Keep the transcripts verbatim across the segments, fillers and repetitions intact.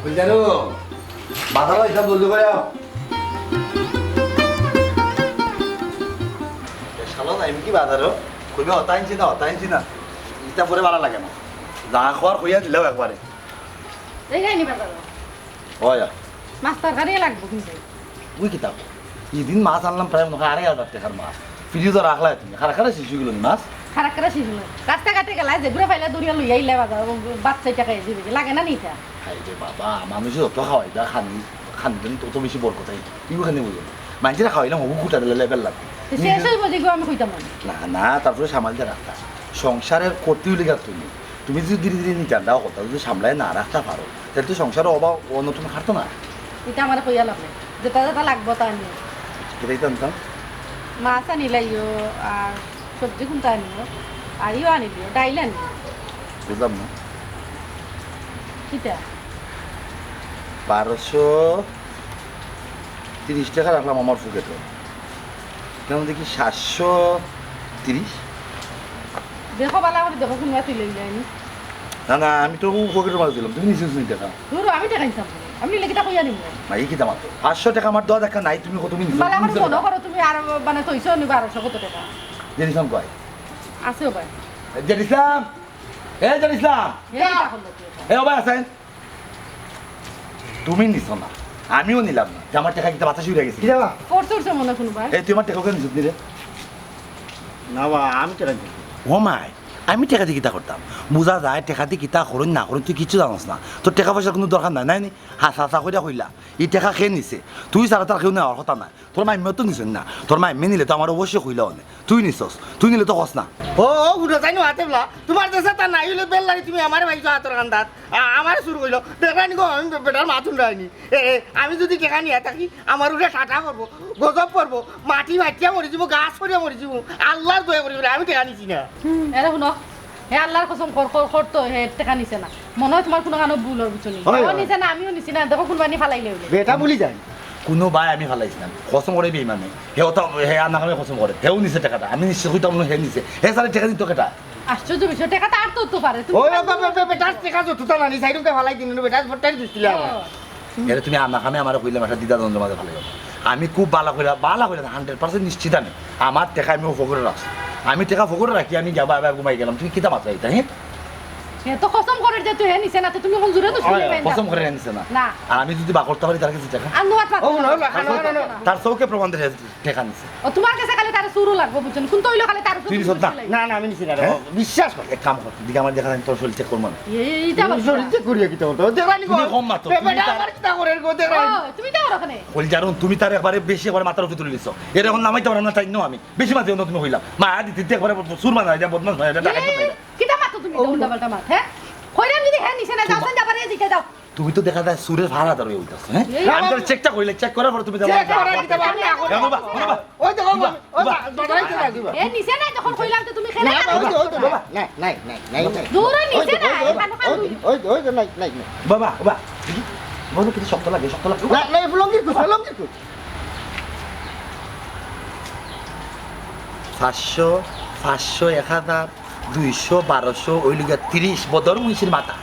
কইতারো, বাজারো ইতা জলদি করি আও। এ শালা, যাইমু কি বাজারো? কইবা, "অতা আনছি না, অতা আনছি না।" ইতা পরে ভালা লাগে না। যা কওয়ার কইয়া দিলাও একবারে। এই যাইনি বাজারো। অয়। মাছ তরকারি লাগবো কিন্তু। তুই কিতা কও? ইদিন মাছ আনলাম প্রায় মনে হয় আড়াই হাজার টেকার মাছ। ফ্রিজো রাখলায় তুমি। কারা কারা শেষ অইগেলো নি মাছ? কারা কারা শেষ অইলো? রাস্তাঘাটে গেলায়, যেগুরে পাইলায় ধরিয়া লইয়া আইলায় বাজারো, বাচ্চা টাকা এই দিবে। লাগে না নি ইতা? হায়রে বাবা, মানুষে যত খাওয়াইবা, খানি, খানি দেন তত বেশি বরকত অয়। ইগু খানি বুঝো না। মানষেরে খাওয়াইলাম, হবু কুটা দিলে লেবেল লাগে। তো শেষ অইবো যেগু আমি কইতাম না। না, না, তারপরে সামাল দিয়া রাখতা। সংসারের করতে অইলে গা তুমি। তুমি যদি ধীরে ধীরে নিতাম দাও কথা, যদি সামলায় না রাখতা পারো, তাহলে তো সংসারে অভাব অনটন খাটতো না। ইতা আমারে কইয়া লাভ নাই। যেটা যেটা লাগবো তা আনিও। কিতা কিতা আনতাম? মাছ আনিলাইও, আর সবজি কুনতা আনিও, আর ইও আনিলিও, ডাইল আনিও। বুঝলাম না। কিতা? বারোশো তিরিশ টেকা রাখলাম আমার পকেটো। কেন দেখি সাতশো তিরিশ? দেখো, বালা করি দেখো, কুনবা তুই লই যায়নি। না, না, আমি তো পকেটর মাঝে দিলাম, তুমি নিছো নি টেকা? ধরো, আমি টেকা নিতাম না। আমি নিলে কিতা কইয়া নিমু? না, এই কিতা মাতো? পাঁচশো টেকা আমার দেওয়া দেখা নাই, তুমি কত নিছো? বালা করি মনো করো, তুমি আর মানে থইছো নি বারোশো কত টেকা? জেরিসাম কই? আছে ও ভাই। এ, জেরিসাম! এ, জেরিসাম! এ, কিতা করলো তুই? এ, ও ভাই, আছেন? তুমি নিছো না, আমিও নিলাম না। যে আমার টেকা কিতা বাতাসে উড়ে গেছে। কিরে বা? ফোর্স উঠছে মনে হয় কোনো ভাই। এই, তুই আমার টেকা কেন নিছিস নি রে? না বা, আমি টেকা নিছি। ও মাই, আমি টেকা দি কিতা করতাম? বুঝা যায়, টেকা দি কিতা করইন না করইন, তুই কিচ্ছু জানোস না। তোর টেকা পয়সার কোনো দরকার নাই, নাই নি? হাছা হাছা কইরা কইলা, ই টেকা কে নিছে? তুই ছাড়া তার কেউ নেওয়ার কথা নাই। তোর মাইম্মা তো নিছইন না, তোর মাইম্মা নিলে তো আমার অবশ্যই কইলা অনে। তুই নিছস, তুই নিলে তো কস না। ও, ও, হুনো, তাই নু হাতে বলা, তোমার দেশে তা নাই অইলে বেল লাগে, তুমি আমারে পাইছো হাতর কান্দাত, আ-, আমারে চুর কইলো, দেখরা নি গো, আমি বে-, বেটার মাত হুনরায়নি। এ, এ, আমি যদি টেকা নিয়া থাকি, আমার উপরে ঠাটা করবো, গজব করবো, মাটি ফাটিয়া মরি যাবো, গাছ পড়িয়া মরি যাবো, আল্লার দয়া করি বলে আমি টেকা নিছি না। হুম, এরে হুনো, হে আল্লার কসম কর, কর, কর তো, হে টেকা নিছে না। মনে হয় তোমার কোনো কানো ভুল অর, বুঝছো নি? হয়, ও হয়। নিছে না, আমিও নিছি না, দেখো কোনবানি ফালাইলে অইলে। বেটা ভুলি যায়। কোনো ভাই আমি ফালাইছি না, কসম করে বেইমানে। হে ওটা, হে আনা কামে কসম করে, হেও নিছে টেকাটা, আমি নিশ্চয় কইতাম না হে নিছে। হে স্যার টেকা দিত কেটা? আশ্চর্য বিষয়, টেকা তার তো উঠতে পারে, তুমি ওই পারবে বাবা, না। বাবা, বেটার টেকা যত তা নানি, সাইডুকে ফালাই দিন, বেটার ভোটটাই দিছিল আমার। ও। এরে তুমি আনা কামে আমারে কইলাম একটা দ্বিধা দ্বন্দ্ব মাঝে ফালাই। আমি খুব বালা কইরা, বালা কইরা, হান্ড্রেড পার্সেন্ট নিশ্চিত আমি। আমার টেকা আমি পকেটে রাখছি। আমি টেকা পকেটে রাখি, আমি গিয়া বাবা ঘুমাই গেলাম। তুমি কিতা মাত্রা এটা, হ্যাঁ? হে তো কসম করে যে তুই হে নিছে না, তো তুমি কোন জুরে দুষ ওই, দিলে কসম করে নিছে না। না। আর আমি যদি বা করতে পারি তার কাছে টেকা? আর নুয়াত মাত্র ও, না, না, না, না, না, না। তার চোখে প্রমাণ দেয়। টেকা নিছে। ও, তোমার কাছে খালি তার চুরও লাগবো, বুঝছো নি? কোন তৈল খালি তার উপরে তুমি তুমি সত্য। দোষ দিলাই। না, না, আমি নিছি না রে। হ্যাঁ? ও, বিশ্বাস কর। এক কাম কর, দিকে আমার দেখা নাই, তোর শরীর চেক করবো আমি। এই, এই, এইটা আবার তুমি শরীর চেক করিয়া কিতা করতে? ও, দেখা নি তুমি কম মাতো। এ, তুমি বেটা, তার আমার কিতা করে গো, দেখা নি। ও, তুমি তো ওখানে। কইল জারুন, তুমি তার একবারে বেশি একবারে মাথার উপরে তুলে নিছো। এর এখন নামাইতে পারো না, তাই নো আমি। বেশি মাঝে অন্য তুমি কইলাম। মা, আদি দিতে একবারে সুর বানাই দেয়, বদমাশ বানাই দেয়, ডাকাতি বানাই দেয়। কিতা মাতো তুমি? ও, উল্টা পাল্টা মাত, হ্যাঁ? কইলাম যদি হ্যাঁ নিছে না, যাও, তোমার যাও, বাড়ি জিকে যাও। তুমি তো দেখা যায় চুরের ফাড়া ধরে উঠতেছো, হ্যাঁ? এই আমি তাহলে চেকটা করিলে, চেক করার পরে তুমি চেক করা কিতা বা আমি না করি। এ বাবা, বাবা, ওই দেখো, বাবা, ওই বাবা। বাবা, বাবা, এই তো দেখো। এ নিছে না যখন কইলাম তো তুমি খেলে না, না। ওই তো, ওই তো, বাবা। নাই, নাই, নাই, নাই, নাই। দূরে ওই নিছে তো, না, ওই তো, এখানে ওই তো, খালি। ওই তো, ওই তো, নাই, নাই, নাই। বাবা, বাবা, দেখি, বলো কিন্তু শক্ত লাগে, শক্ত লাগে। না, না, এই লুঙ্গির কুচ, লুঙ্গির কুচ। পাঁচশো, পাঁচশো, এক হাজার, দুইশো, বারোশো, ওই লিগা তিরিশ, বদর মুন্সির মাথা।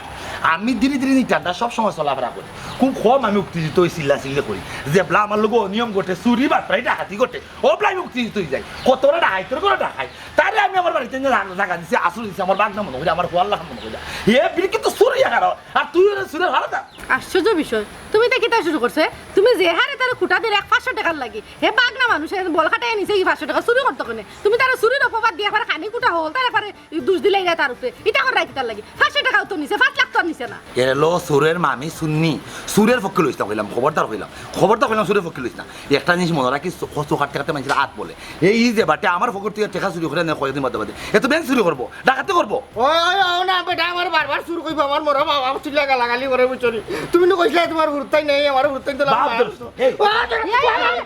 আমি ধীরে ধীরে নি ঠান্ডা সব সময় চলাফেরা করি। খুব কম আমি উত্তেজিত হই, চিল্লা চিল্লি করি। যেবলা আমার লগে অনিয়ম ঘটে, চুরি বাটপারি ডাকাতি ঘটে, ওবলা আমি উত্তেজিত হয়ে যাই। কত বড় ডাকাইতর করে ডাকাই। তারে আমি আমার বাড়িতে এনে জাগা দিছি, আশ্রয় দিছি, আমার বাগনা মনে করি, আমার ফুয়ার লাখান মনে করি। এ বিল কিন্তু চুরি এগারো, আর তুই ওরে চুরের ভাড়া দা। আশ্চর্য বিষয়, তুমি তো কিতা শুরু করছো, এ? তুমি যে হারে তারে খুঁটা দিলে এক পাঁচশো টেকার লাগি, হে বাগনা মানুষ, হে বল খাটাই নিছে এই পাঁচশো টেকা চুরি করতো কেনে? তুমি তারে চুরির অপবাদ দিয়ে একবারে খানি খুঁটা হল, তার একবারে দুষ দিলে এরা তার উপরে। ইটা কর রাখি তার লাগি। পাঁচশো টেকাও তো নিছে, পাঁচ লাখ তো আর নিছে না। এলো চুরের মামি শুননি, চুরের পক্ষে লইস না কইলাম, খবরদার কইলাম, খবরদার কইলাম চুরের পক্ষে লইস না। একটা জিনিস মনে রাখিস, চোখ, চোখ কাটতে কাটতে মানুষের হাত বলে। এই যে বাটে আমার পকেট থেকে টেকা চুরি করে নেয় কয়দিন বাদে বাদে। এ তো ব্যাংক চুরি করবো, ডাকাতি করবো। ওই, ওই, ও না, বেটা আমার বারবার চুর কইবো, আমার মরা বাবা চিল্লা গালাগালি করে, বুঝছো নি? তুমি না কইছিলে তোমার হুরুতাই নেই, আমার হুরুতাই তো লাভ বাপ নাই। দোষ। এই। ও, বেটা, এই, এই, এই, এই।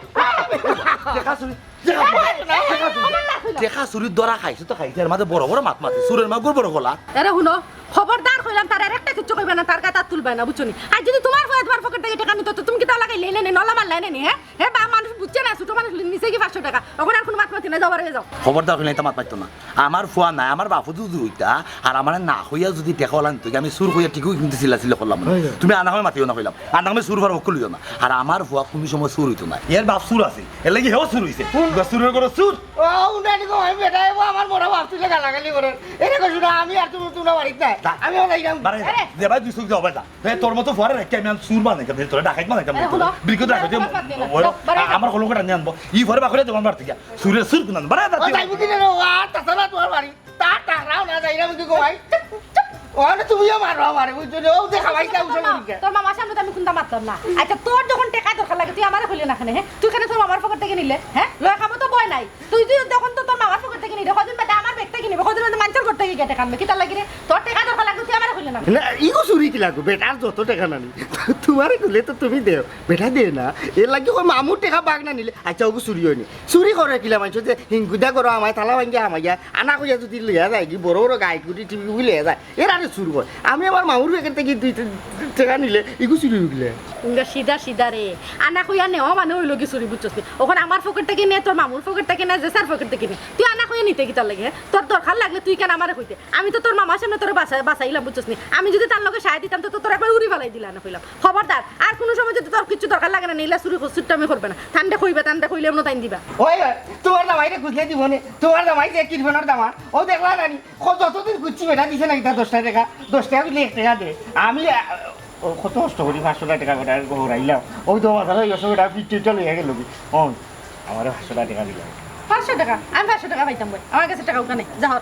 টেকা চুরি, টেকা চুরি, টেকা চুরি। টেকা চুরির ধরা খাইছে তো খাইছে, এর মাঝে বড় বড় মাত মাতে, চুরের মাগুর বড় গলা। এরে হুনো, খবরদার কইলাম, তার আর একটা কিচ্ছু কইবে না, তার গায়ে হাত তুলবে না, বুঝছো নি? আর যদি তোমার ফুয়া তোমার পকেট থেকে টেকা নিত, তো তুমি কিতা লাগাইলে এনে নি, নলা মারলে এনে নি, হ্যাঁ? হে বা মানুষ বুঝ-, বুঝছো না, ছোট মানুষ নিছে কি পাঁচশো টেকা? অখন আর কুনু মাত মাতি না, যাও, বারো অইয়া যাও। খবরদার কইলে ইতা মাত মাততো না। আমার ফুয়া নাই, আমার বাপও যুদি অইতা, আর আমারে না কইয়া যুদি টেকা অলা নিতো, আমি চুর কইয়া ঠিকউ কিন্তু চিল্লাচিল্লি করলাম না। তুমি আনা সময় মাতিও না কইলাম, আনা সময় চুর অওয়ার পক্ষ লইও না। আর আমার ফুয়া কুনু সময় চুর অইতো না, এর বাপ চুর আছিল, এরলাগি হেও চুর অইছে। চুরর ঘরর চুর। ও, উনানি গো, আমি বেটা, এগু আমার বড় বাপ তুলে গালাগালি করের। এরে কইছো না, আমি আর তুমি, তুমরা বাড়িত নাই। আমি অলা যাইরাম। বারে, আরে। যে ভাই দুই চোখ যাও, ভাই যা। হে, তোর মতো ফুয়ারে রাখিয়া আমি আর চুর বানাইতাম, তোরে ডাকাইত বানাইতাম। এরে হুনো, বিক্রি তো রাখিয়া দিও। বাদ দিও না। ওই, যাও, বারো অইয়া যাও। আমার কলম কাটা নিয়া আনবো। ই ফুয়ারে বাকরে দেবান বাড়তে গিয়া। চুরে চুর কুনান। বারে, বারে, ও, যাইবো কি রে, ও, আর তাছাড়া তোমার বাড়ি। তার টাকরাও না, যাইরাম কি গো ভাই? ও, না, তুমিও মারবা আমারে, বুঝছো নি? ও, যে খাবাইতা, তোর উসব মা-, করি কে? তোর মামার সামনে তো আমি কুন্তা মাততাম না। আচ্ছা, তোর যখন টেকা দরকার লাগে, তুই আমারে কইলে না কেনে, হে? তুই কেনে তোর মামার পকেট থাকি নিলে, হে? লয় খামো তো বয় নাই। তুই যদি তখন তো তোর মামার পকেট থাকি নিলে, কয়দিন বাদে আমার ব্যাগ থাকি নিবে, কয়দিন বাদে মানষর ঘর থাকি গিয়া টেকা আনবে। কিতার লাগি রে? তোর টেকা দরকার লাগে, তুই আমারে কইলে না। না, ইগু চুরি কিলা গো, বেটার যত টেকা নানি। তুমারে কইলে তো তুমি দেও, বেটা দে না। এরলাগি কয় মামুর টেকা বাগ না নিলে, আচ্ছা, ওগু চুরি অয়নি। চুরি করে কিলা মানষে যে হিংকুদা করো আমায় তালা ভাঙ্গিয়া হামাইয়া, আনা কইয়া যদি লইয়া যায়, কি বড় বড় গাড়ি গুড়ি টিভি গুলি লইয়া যায়, এরারে চুর কয়। আমি আমার মামুর পকেট থাকি দুই টেকা নিলে, ইগু চুরি অইগেলে। ইঙ্গা সিধা সিধা রে। আনা কইয়া নেওয়া মানে অইলো গি চুরি, বুঝছস নি? অখন আমার পকেট থাকি নে, তোর মামুর পকেট থাকি নে, জেসার পকেট থাকি নে। তুই আনা কইয়া নিতে কিতার লাগি, হে? তোর দরকার লাগলে তুই কেনে আমারে কইতে? আমি তো তোর মামার সামনে তোরে বাঁচা-, বাঁচাইলাম, বুঝছস নি? আমি যদি তার লগে সায় দিতাম, তো তোর একবার উড়ি ফালাই দিলা না কইলাম। খবরদার, আর কুনু সময় যদি তোর কিচ্ছু দরকার লাগে না, নিলা চুরি কুচ্ছুট্টামি করবে না। তানরে কইবে, তানরে কইলে এমন তাইন দিবা। ওই, ওই, তোমার জামাইরে খুঁজলে দিব নে। তোমার জামাই যে কিরফানর দামান, ও দেখলা না নি? ও যতদিন খুঁজছি বেটা দিছে না কিতা দশটা টেকা, দশ টেকা বুলে এক টেকা দে। আমি, আ, ও কত কষ্ট করি পাঁচশো টেকা করে আর ঘর আইলাম। ওই তো মাথা লই গেছে, ওটা ফিট টিটটা লইয়া গেল কি? ও, আমারে পাঁচশো টেকা দিলাম। পাঁচশো টেকা? আমি পাঁচশো টেকা পাইতাম কই? আমার গেছে টেকা উকা নাই। যা হর।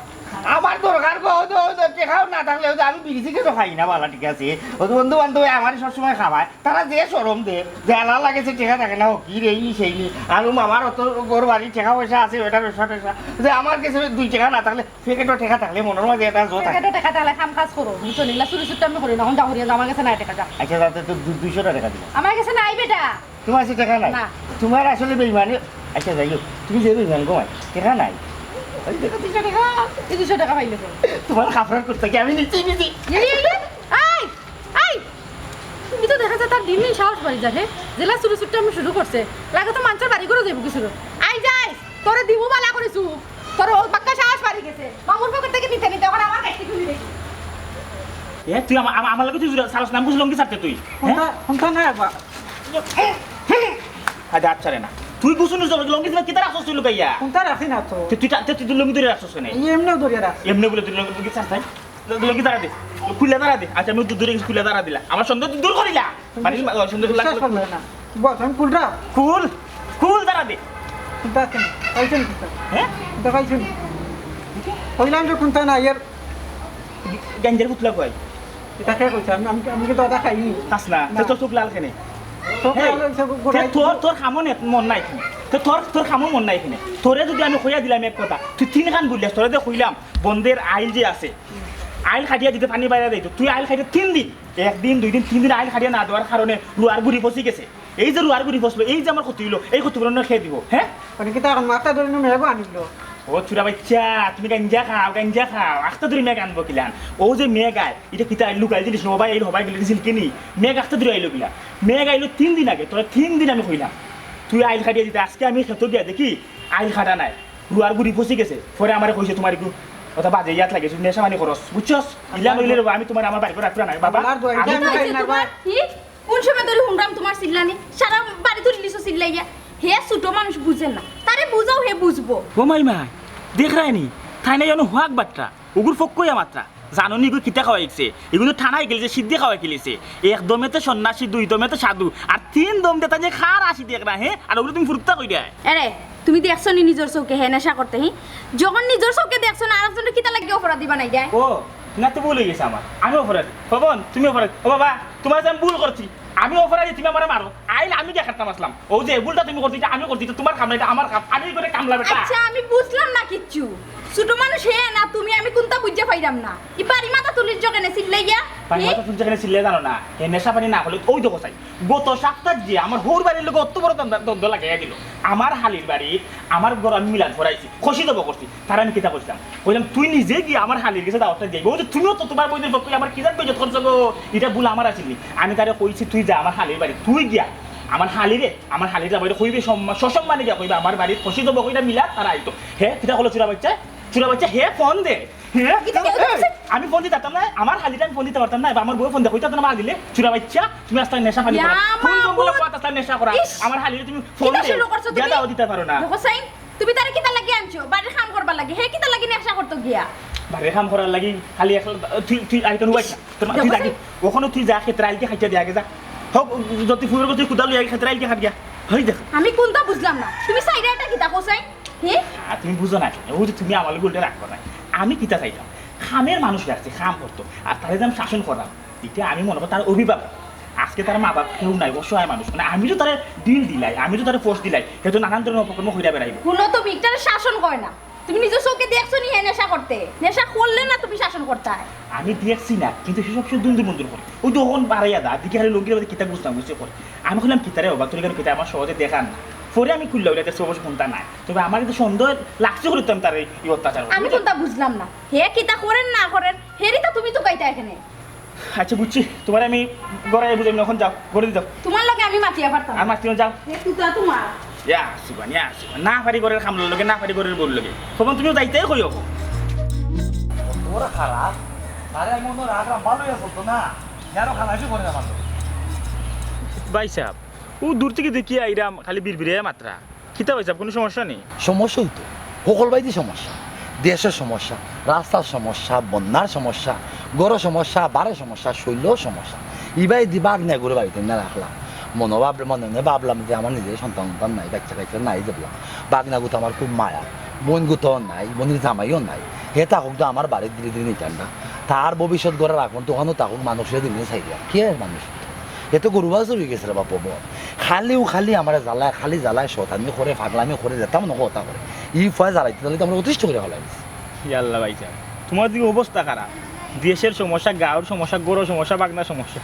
আমার দরকার গো, ও তো, ও তো টেকাও না থাকলে, ও তো আমি বিড়ি সিগারেটও খাই না, বালা, ঠিক আছে? ও তো বন্ধু বান্ধব আমারে সবসময় খাওয়ায়। তারা যে শরম দে, যে আলা লাগে সে টেকা থাকে না, ও কি রে, ই সেই নি। আর ও মামার অত ঘর বাড়ি টেকা পয়সা আছে, ওটার ব্যবসা ট্যাবসা। যে আমার গেছে দুই টেকা না থাকলে, পকেটো টেকা থাকলে মনর মাঝে একটা জোর থাকে। পকেটো টেকা থাকলে কাম কাজ করো, বুঝছো নি? ইলা চুরি চুট্টা আমি করি না, অখন যাও করিয়া যাও, আমার গেছে নাই টেকা, যাও। আচ্ছা, তাতে তো দু-, দুইশো টেকা দিলাম। আমার গেছে নাই বেটা। তোমার কাছে টেকা নাই? না। তোমার আসলে বেইমানি। আচ্ছা, যাই হোক, তুমি যে বেইমান গো, ভাই, টেকা নাই। ওই দেখো, দুইশো টেকা, এই দুইশো টেকা পাইলে তো। তোমার খাফরার করতে কি আমি নিচ্ছি, নিচ্ছি। এই, এই, এই, এই, এই, তুমি তো দেখা যায় তার দিন দিন সাহস বাড়ি যায়, হে? যেলা চুরি চুট্টা আমি শুরু করছে, লাগে তো মানষর বাড়ি ঘরো যাইবো কি চুরর। আই যাই, তোরে দিমু বালা করি চুপ। তোর ও বাক্কা সাহস বাড়ি গেছে। মামুর পকেট থাকি নিতে নিতে অখন আমার কাছে খুলি দেখি। এ, তুই আমা-, আমা-, আমার লগে তুই জুড়া সারস নাম বুঝ লঙ্গি ছাড়তে তুই। কোনটা, হ্যাঁ? কোনটা না বা? আরে আচ্ছা রে না। তুই বুঝুন তো লঙ্গি দিলে কিতা রাখছস তুই লুকাইয়া? কোনটা রাখি না তো। তুই, তুই তা-, তুই, তুই লঙ্গি ধরে রাখছস কেনে? এই এমনেও ধরে রাখছি। এমনে বলে তুই লঙ্গি, লঙ্গি ছাড় তাই? লঙ্গি তারা দে। খুলে তারা দে। আচ্ছা, আমি দূরে খুলে তারা দিলা। আমার সন্দেহ তুই দূর করিলা। মানে, সন্দেহ বিশ্বাস লাগলো। করলে না। বস, আমি খুলরা। খুল, খুল তারা দে। কোনটা আছে না? পাইছেন কোনটা? হ্যাঁ? কোনটা পাইছেন? কইলাম যে কোনটা না, এর গাঞ্জার পুতলা কই? এটা কে কইছে? আমি, আমি, আমি কিন্তু আদা খাইনি। খাস না? না। তো তোর চোখ লাল কেনে? চোখ হেই, লাল হইছে গো-, তে গোড়ায় তোর, তোর খামো নে-, মন নাই এখানে। তো তোর, তোর খামো মন নাই এখানে। তোরে যদি আমি কইয়া দিলাম এক কথা, তুই তিন খান বুললিস, তোরে যে কইলাম, বন্দের আইল যে আছে, আইল কাটিয়া দিতে পানি বাইরে যাইতো, তুই আইল কাটিয়া তিন দিন, একদিন, দুই দিন, তিন দিন আইল কাটিয়া না দেওয়ার কারণে রুয়ার গুড়ি পচি গেছে। এই যে রুয়ার গুড়ি পচলো, এই যে আমার ক্ষতি হইলো, এই ক্ষতিপূরণ কে দিব? হ্যাঁ? মানে কিতা এখন মাথা ধরে নিয়ে মেঘ আনিল? ও চুরা বাচ্চা, তুমি গাঞ্জা খাও, গাঞ্জা খাও, আখতা ধরে মেঘ আনবো কিলান? ও যে মেঘ আয়, এটা কিতা লুকাই জিনিস না, হবাই আইল, হবাই গেলে দিছিল কিনি? মেঘ আখতা ধরে আইলো কিলা? মেঘ আইলো তিন দিন আগে, তোরা তিন দিন আমি কইলাম, তুই আইল কাটিয়া দিতে, আজকে আমি খেতো গিয়া দেখি আইল কাটা নাই, রুয়ার গুড়ি পচি গেছে। পরে আমারে কইছে তোমার একটু কথা বাজে ইয়াত লাগে, তুই নেশা পানি করস, বুঝছস? ইলা নইলে রে বা, আমি তোমার আমার বাড়ি করে রাখতে নাই বাবা। আল্লাহর দোয়াই, আমি আমি তো খাই আইছি না তোমার, ভাই। কি? কোন সময় ধরে হুনরাম তোমার চিল্লানি? সারা বাড়ি তুলি লিছো চিল্লাইয়া। হে ছোট মানুষ বুঝে না, তারে বুঝাও, হে বুঝবো। ও মাই মাই, দেখরায়নি, তাই না জানো হুয়াক বাট্টা, ওগুর ফক্কইয়া মাত্রা। জানো নি গো কিতা খাওয়াইছে? এগুলো ঠানাই গেলিছে, সিদ্ধি খাওয়াই গেলিছে। এক দমেতে সন্ন্যাসী, দুই দমেতে সাধু, আর তিন দম দেতা যে খার আসি দেখ না, হে? আর ওগুলো তুমি ফুরুত্তা কই দেয়? এরে, তুমি দেখছো নি নিজর চোখে হে নেশা করতে, হি? যখন নিজর চোখে দেখছো না, আরেকজনরে কিতা লাগি অপরাধী বানাই দেয়? ও, না তো ভুল হয়ে গেছে আমার, আমি অপরাধী। পবন, তুমি অপরাধী। ও বাবা, তোমার যে আমি ভুল করছি, আমি অপরাধী, তুমি আমারে মারো। আইল আমি দেখাতাম আসলাম। ও যে ভুলটা তুমি করছো, এটা আমি করছি, এটা তোমার কাম না, এটা আমার কাম। আমি করে কামলা বেটা। আচ্ছা, আমি বুঝলাম না কিচ্ছু। ছোট মানুষ হে না তুমি, আমি কোনটা বুঝতে পাইলাম না। ই বাড়ি মাথা তুলির চোখে নে চিল্লাইয়া? বাড়ি হে? মাথা তুলির চোখে নে চিল্লাইয়া জানো না? এ নেশা পানি না হলে ওই দেখো চাই। গত সপ্তাহ যে আমার হৌর বাড়ির লোক অত বড় দ্বন্দ্ব, দ্বন্দ্ব লাগাইয়া দিল। আমার হালির বাড়ি, আমার ঘর আমি মিলাদ ফরাইছি, খুশি দেবো করছি। তারা আমি কিতা করছিলাম? কইলাম, "তুই নিজে গিয়া আমার হালির গেছে দাওয়াতটা দিবি।" ও যে তুমিও তো তোমার বইনের পক্ষে আমার কি জাত বেজত করছো গো? এটা ভুল আমার আসেনি। আমি তারে কইছি, "তুই যা আমার হালির বাড়ি, তুই গিয়া আমার হালিরে, আমার হালিরে বাইরে কইবে, সম্মা-, সসম্মানে গিয়া কইবে, "আমার বাড়িত খুশি জব কইরা মিলা তারা আইতো।" হে, কিতা কইলো চুরা বাইচ্চা? চুরা বাইচ্চা, হে ফোন দে। হে? কিতা কইলো? এ, আমি ফোন দিতাম না, আমার হালিরে আমি ফোন দিতাম পারতাম না, এবার আমার বউ ফোন দে, কইতাম না, "মা দিলে, চুরা বাইচ্চা, তুমি আস্তা নেশা পানি ইয়া করা। কোন জঙ্গলে মাবুদ। কত আস্তা নেশা করা?" ইস, আমার হালিরে তুমি ফোন কিতা দে, শুরু করছো তুমি? দাও দিতা পারো না। হুসেন, তুমি তারে কিতা লাগি আনছো? বাড়ির কাম করবার লাগি। হে কিতা লাগি নেশা করতো গিয়া? বাড়ির কাম করার লাগি খালি এক, তুই, তুই আইতো নুবাই না। তোর মা, তুই দেখো যাবি। ওখানে তুই যা, খেতে আইলকে খাইতে দে আগে যা। হোক, যদি ফুলের কথা তুই কুদাল লইয়া খেতে আইলকে খাট গিয়া। হই দেখ। আমি কোনটা বুঝলাম না। তুমি সাইডে এটা কিতা কইছাই? হে? আর তুমি বুঝো না কেন? ও যে তুমি আমার লগে উল্টা রাখবো না। আমি কিতা চাইতাম? কামের মানুষ রাখছি, কাম করতো। আর তারে যে আমি শাসন করাম, এটা আমি মনে করি তার অভিভাবক। আজকে তার মা বাপ কেউ নাই, অসহায় মানুষ। মানে আমি তো তারে ডিল দিলাই, আমি তো তারে ফোর্স দিলাই। হে তো নানান ধরনের অপকর্ম কইরা বেড়াইবো। হুনো তুমি, ইটারে শাসন কয় না। তুমি নিজে চোখে দেখছো নি হে নেশা করতে? নেশা করলে না তুমি শাসন করতায়। আমি দেখছি না, কিন্তু সে সবসময় দুন্দুর মন্দুর করে। ওই তো ওখান বাড়াইয়া দা, দিকে খালি লুঙ্গির মধ্যে কিতা গুছনা গুছি করে। আমি কইলাম, "কিতারে বাবা, তোর এখানে কিতা আমার সহজে দেখার না।" পরে আমি খুললাম, ওটা দেখছি অবশ্য কোনটা নাই। তবে আমার কিন্তু সন্দেহ লাগছে বলে তো আমি তার এই অত্যাচার করি। আমি কোনটা বুঝলাম না। হে কিতা করেন না করেন, হেরি তা তুমি তো কাইতা এখানে। আচ্ছা, বুঝছি, তোমার আমি গড়াই বুঝাই, এখন যাও, গড়ে যাও। তোমার লগে আমি মাতিয়া পারতাম আর না। মাতিও যাও। এ তুতা তোমার। ইয়া, সুবান, ইয়া, সুবান। না পারি ঘরের কামলার লগে, না পারি ঘরের বউর লগে। তখন তুমিও যাইতেই কইও। ওরা খারাপ, আরে আমি মনে রাখলাম, ভালোই আছো তো না? ইয়ারও খালাসি করে আমার। ভাই সাহেব, ও দূর থেকে দেখি আইরাম, খালি বিড়বিড়ে মাতরা। কিতা ভাই সাহেব, কোনো সমস্যা নেই? সমস্যা হইতো, সকল বাইদি সমস্যা, দেশের সমস্যা, রাস্তার সমস্যা, বন্যার সমস্যা, ঘরর সমস্যা, বাড়ির সমস্যা, শৈলর সমস্যা। ইবাই দি বাগনা গুরে বাড়িত না রাখলাম। মনে ভাব-, মনে মনে ভাবলাম যে আমার নিজের সন্তান সন্তান নাই, বাচ্চা কাচ্চা নাই, দেখলাম বাগনা গুতো আমার খুব মায়া, বোন গুতো নাই, বোনের জামাইও নাই। হে থাকুক তো আমার বাড়িত ধীরে ধীরে নিতাম না। তার ভবিষ্যৎ গড়া রাখুন, তখনও থাকুক, মানুষের দিনে চাইলাম। কি আর মানুষ? এ তো গরু বাছুর হয়ে গেছে রে বাপ, বল। খালিও খালি আমারে জ্বালায়, খালি জ্বালায়, শয়তানি করে, ফাগলামি করে, যেতাম না কথা করে। ই ফয় জ্বালাইতে জ্বালাইতে আমরা অতিষ্ঠ করে ফেলাই দিছি। ইয়া আল্লাহ ভাই সাহেব, তোমার দিকে অবস্থা খারাপ। দেশের সমস্যা, গাঁওর সমস্যা, ঘরর সমস্যা, বাগনার সমস্যা,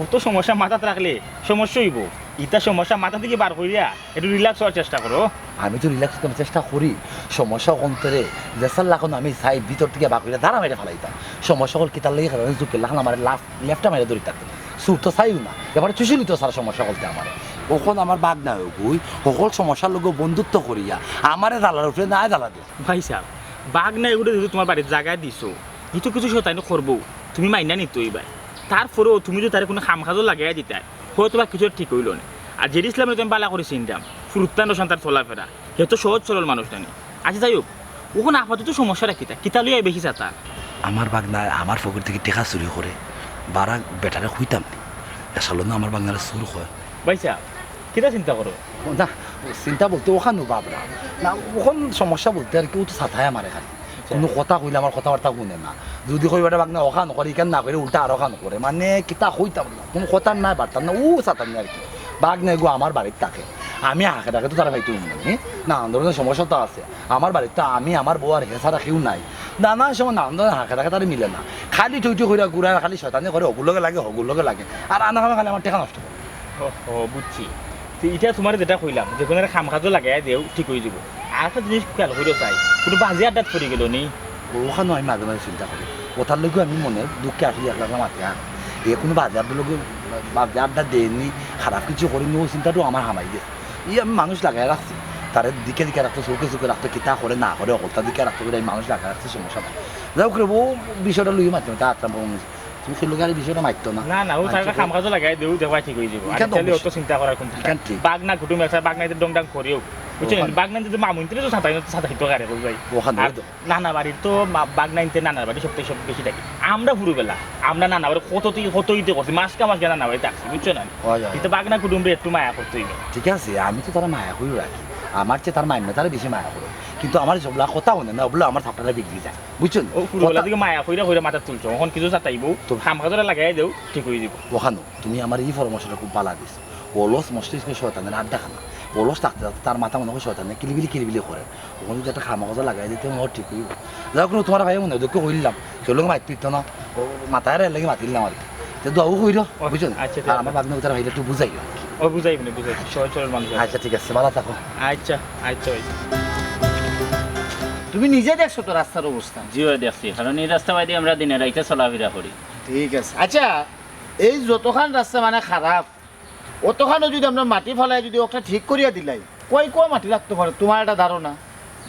অত সমস্যা মাথাত রাখলে সমস্যা হইব। ইতা সমস্যা মাথা থেকে বার করিয়া একটু রিল্যাক্স হওয়ার চেষ্টা করো। আমি তো রিল্যাক্স হতে চেষ্টা করি, সমস্যা অন্তরে যেসার লাখান আমি চাই ভিতর থেকে বার করিয়া দাঁড়া মেরে ফেলাইতাম। সমস্যা হল কিতার লাগি, কারণ চুপে লাখান আমার লাফ লেফটা মেরে ধরি থাকে। সুর তো চাইও না, এবারে চুষি লিতো সারা সমস্যা বলতে আমার। অখন আমার বাগনা হইগুই, সকল সমস্যার লগে বন্ধুত্ব করিয়া আমারে জ্বালার উপরে না জ্বালা দে। ভাই সাহেব, বাগনা এগুলো যদি তোমার বাড়ির জায়গায় দিছো, কিছু কিছু শয়তানি করবো, তুমি মাইনা নিতই ভাই। তারপরেও তুমি যদি তারে কোনো কাম কাজও লাগাই দিতায়, হয়তো বা কিছু ঠিক হইল না। আর জেরি ইসলামরে তো আমি বালা করি চিনতাম, ফুরুত্তান রোশন তার চলাফেরা, হে তো সহজ সরল মানুষ নানি। আচ্ছা, যাই হোক, অখন আপাতত সমস্যাটা কিতা? কিতা লইয়া বেশি চাতা? আমার বাগনায় আমার পকেট থেকে টেকা চুরি করে, বারা বেটারে কইতাম নি। এসালো না আমার বাগনারে চুর কয়। ভাই সাহেব, কিতা চিন্তা করো? না, চিন্তা বলতে অখানও বাবরা। না, অখন সমস্যা বলতে আর কি, ও তো চাতায় আমারে খালি। কোনো কথা কইলে আমার কথাবার্তা হুনে না। যদি কই, "বেটা বাগনা, অখান কর, ইখান না করে, উল্টা আর অখান করে।" মানে, কিতা কইতাম না, কোনো কথা নাই, বার্তা না, ও চাতাম না আর কি। বাগনা এগু আমার বাড়িত থাকে, আমি হাকে ডাকে তো তারা পাইতে হুনি, হুম? নানান ধরনের সমস্যা তো আছে। আমার বাড়িত তো আমি, আমার বউ আর হে ছাড়া কেউ নাই। নানান সময় নানান ধরনের হাকে ডাকে তারা মিলে না, খালি টুইটুই করে ঘুরায়, খালি শয়তানি করে, হগুর লগে লাগে, হগুর লগে লাগে, আর আনা খামে খালি আমার টেকা নষ্ট করে। ও, ও, বুঝছি। তো ইটা তোমার যেটা কইলাম, যে কোনো একটা কাম কাজও লাগাই দেও, ঠিক হয়ে যাবো। আর একটা জিনিস খেয়াল করিও চাই, কোনো বাজে আড্ডাত পড়ি গেল নি? অখানও আমি মাঝে মাঝে চিন্তা করি, অতার লগে আমি মনে দুঃখে আসলে একলা একলা মাতি আর এ কোনো বাজে আড্ডার লগে, বাজে আড্ডা দেয়নি, খারাপ কিছু করিনি, ও চিন্তাটাও আমার হামাই গেছে। ই আমি মানুষ লাগাই রাখছি, তারে দিকে দিকে রাখতো, চোখে চোখে রাখতো, কিতা করে না করে, হকলতা দিকে রাখতো, আমি মানুষ লাগাই রাখছি, সমস্যা নাই। যাই হোক রে, ও বিষয়টা লইয়া মাতি মাতি আত্রাম। তুমি সেই লোকে আর এই বিষয়টা মারতো না। না, না, ও আচ্ছা, তার তো কাম কাজও লাগাই দেও, দেখবা ঠিক হয়ে যাবো। আর ইখান তো তাহলে অবশ্যই। অত চিন্তা করার কোন ইখান ঠিক। বাগনা কুটুম আছে, বাগনা ইতে ডং ডাং করিও। বুঝছো নি? ওখানে। বাগনা যদি মামুন, তাহলে তো সাঁতাই, সাঁতাই তো গাড়ি, বুঝ ভাই। ওখানে আর ওই তো। নানা বাড়ির তো মা-, বাগনা ইতে নানার বাড়ি সবথেকে সব বেশি থাকে। আমরা ফুরুবেলা, আমরা নানা বাড়ি কত তুই, কত ইতে করছি, মাস কা মাস গিয়া নানা বাড়ি থাকছি, বুঝছো না? হয়, হয়। কিন্তু বাগনা কুটুমরে একটু মায়া করতে হইবে। ঠিক আছে, আমি তো তারা মায়া করি রাখি। আমার চেয়ে তার মাইন্না তারা বেশি মায়া করে। কিন্তু আমার যেগুলা কথা হনে না, ওগুলো আমার থাপড়াটা বিগড়ি যায়। বুঝছো নি? ও ফুলগুলা কথা দিকে মায়া কইরা কইরা মাথা তুলছো, এখন কিছু চাতাইবো, তো খাম খাজরা লাগাই দেও, ঠিক হয়ে দিব। ওখানো, তুমি আমার এই পরামর্শটা খুব ভালো দিছো। অলস মস্তিষ্ক শয়তানের আড্ডাখানা। অলস থাকতে থাকতে তার মাথা মনে হয় শয়তানে কিলিবিলি কিলিবিলি করে। ওখানে যদি একটা খাম খাজা লাগাই দিতে মনে হয় ঠিক হইব। যাই হোক, তোমার ভাই মনে হয় দুঃখ কইলাম, চলো মাইর পিট না, ও মাথায় রেল লাগি মাতিলাম আর কি। তো দোয়াও কইরো, ও, বুঝছো নি? আচ্ছা, ঠিক আর আছে। আমার বাগনা উতার ভাইটা একটু বুঝাইও আর কি। ও বুঝাইব না, বুঝাইব, সহজ সরল মানুষ আছে। আচ্ছা, ঠিক আছে, ভালো থাকো। আচ্ছা, আচ্ছা ভাই। তুমি নিজে দেখছো তো রাস্তার অবস্থা? জি ভাই, দেখছি, কারণ এই রাস্তা বাইদে আমরা দিনে রাইতে চলাফেরা করি। ঠিক আছে। আচ্ছা, এই যতখান রাস্তা মানে খারাপ, অতখানো যদি আমরা মাটি ফালাই যদি ওটা ঠিক করিয়া দিলাই, কয় কুয়া মাটি লাগতো পারে তোমার একটা ধারণা?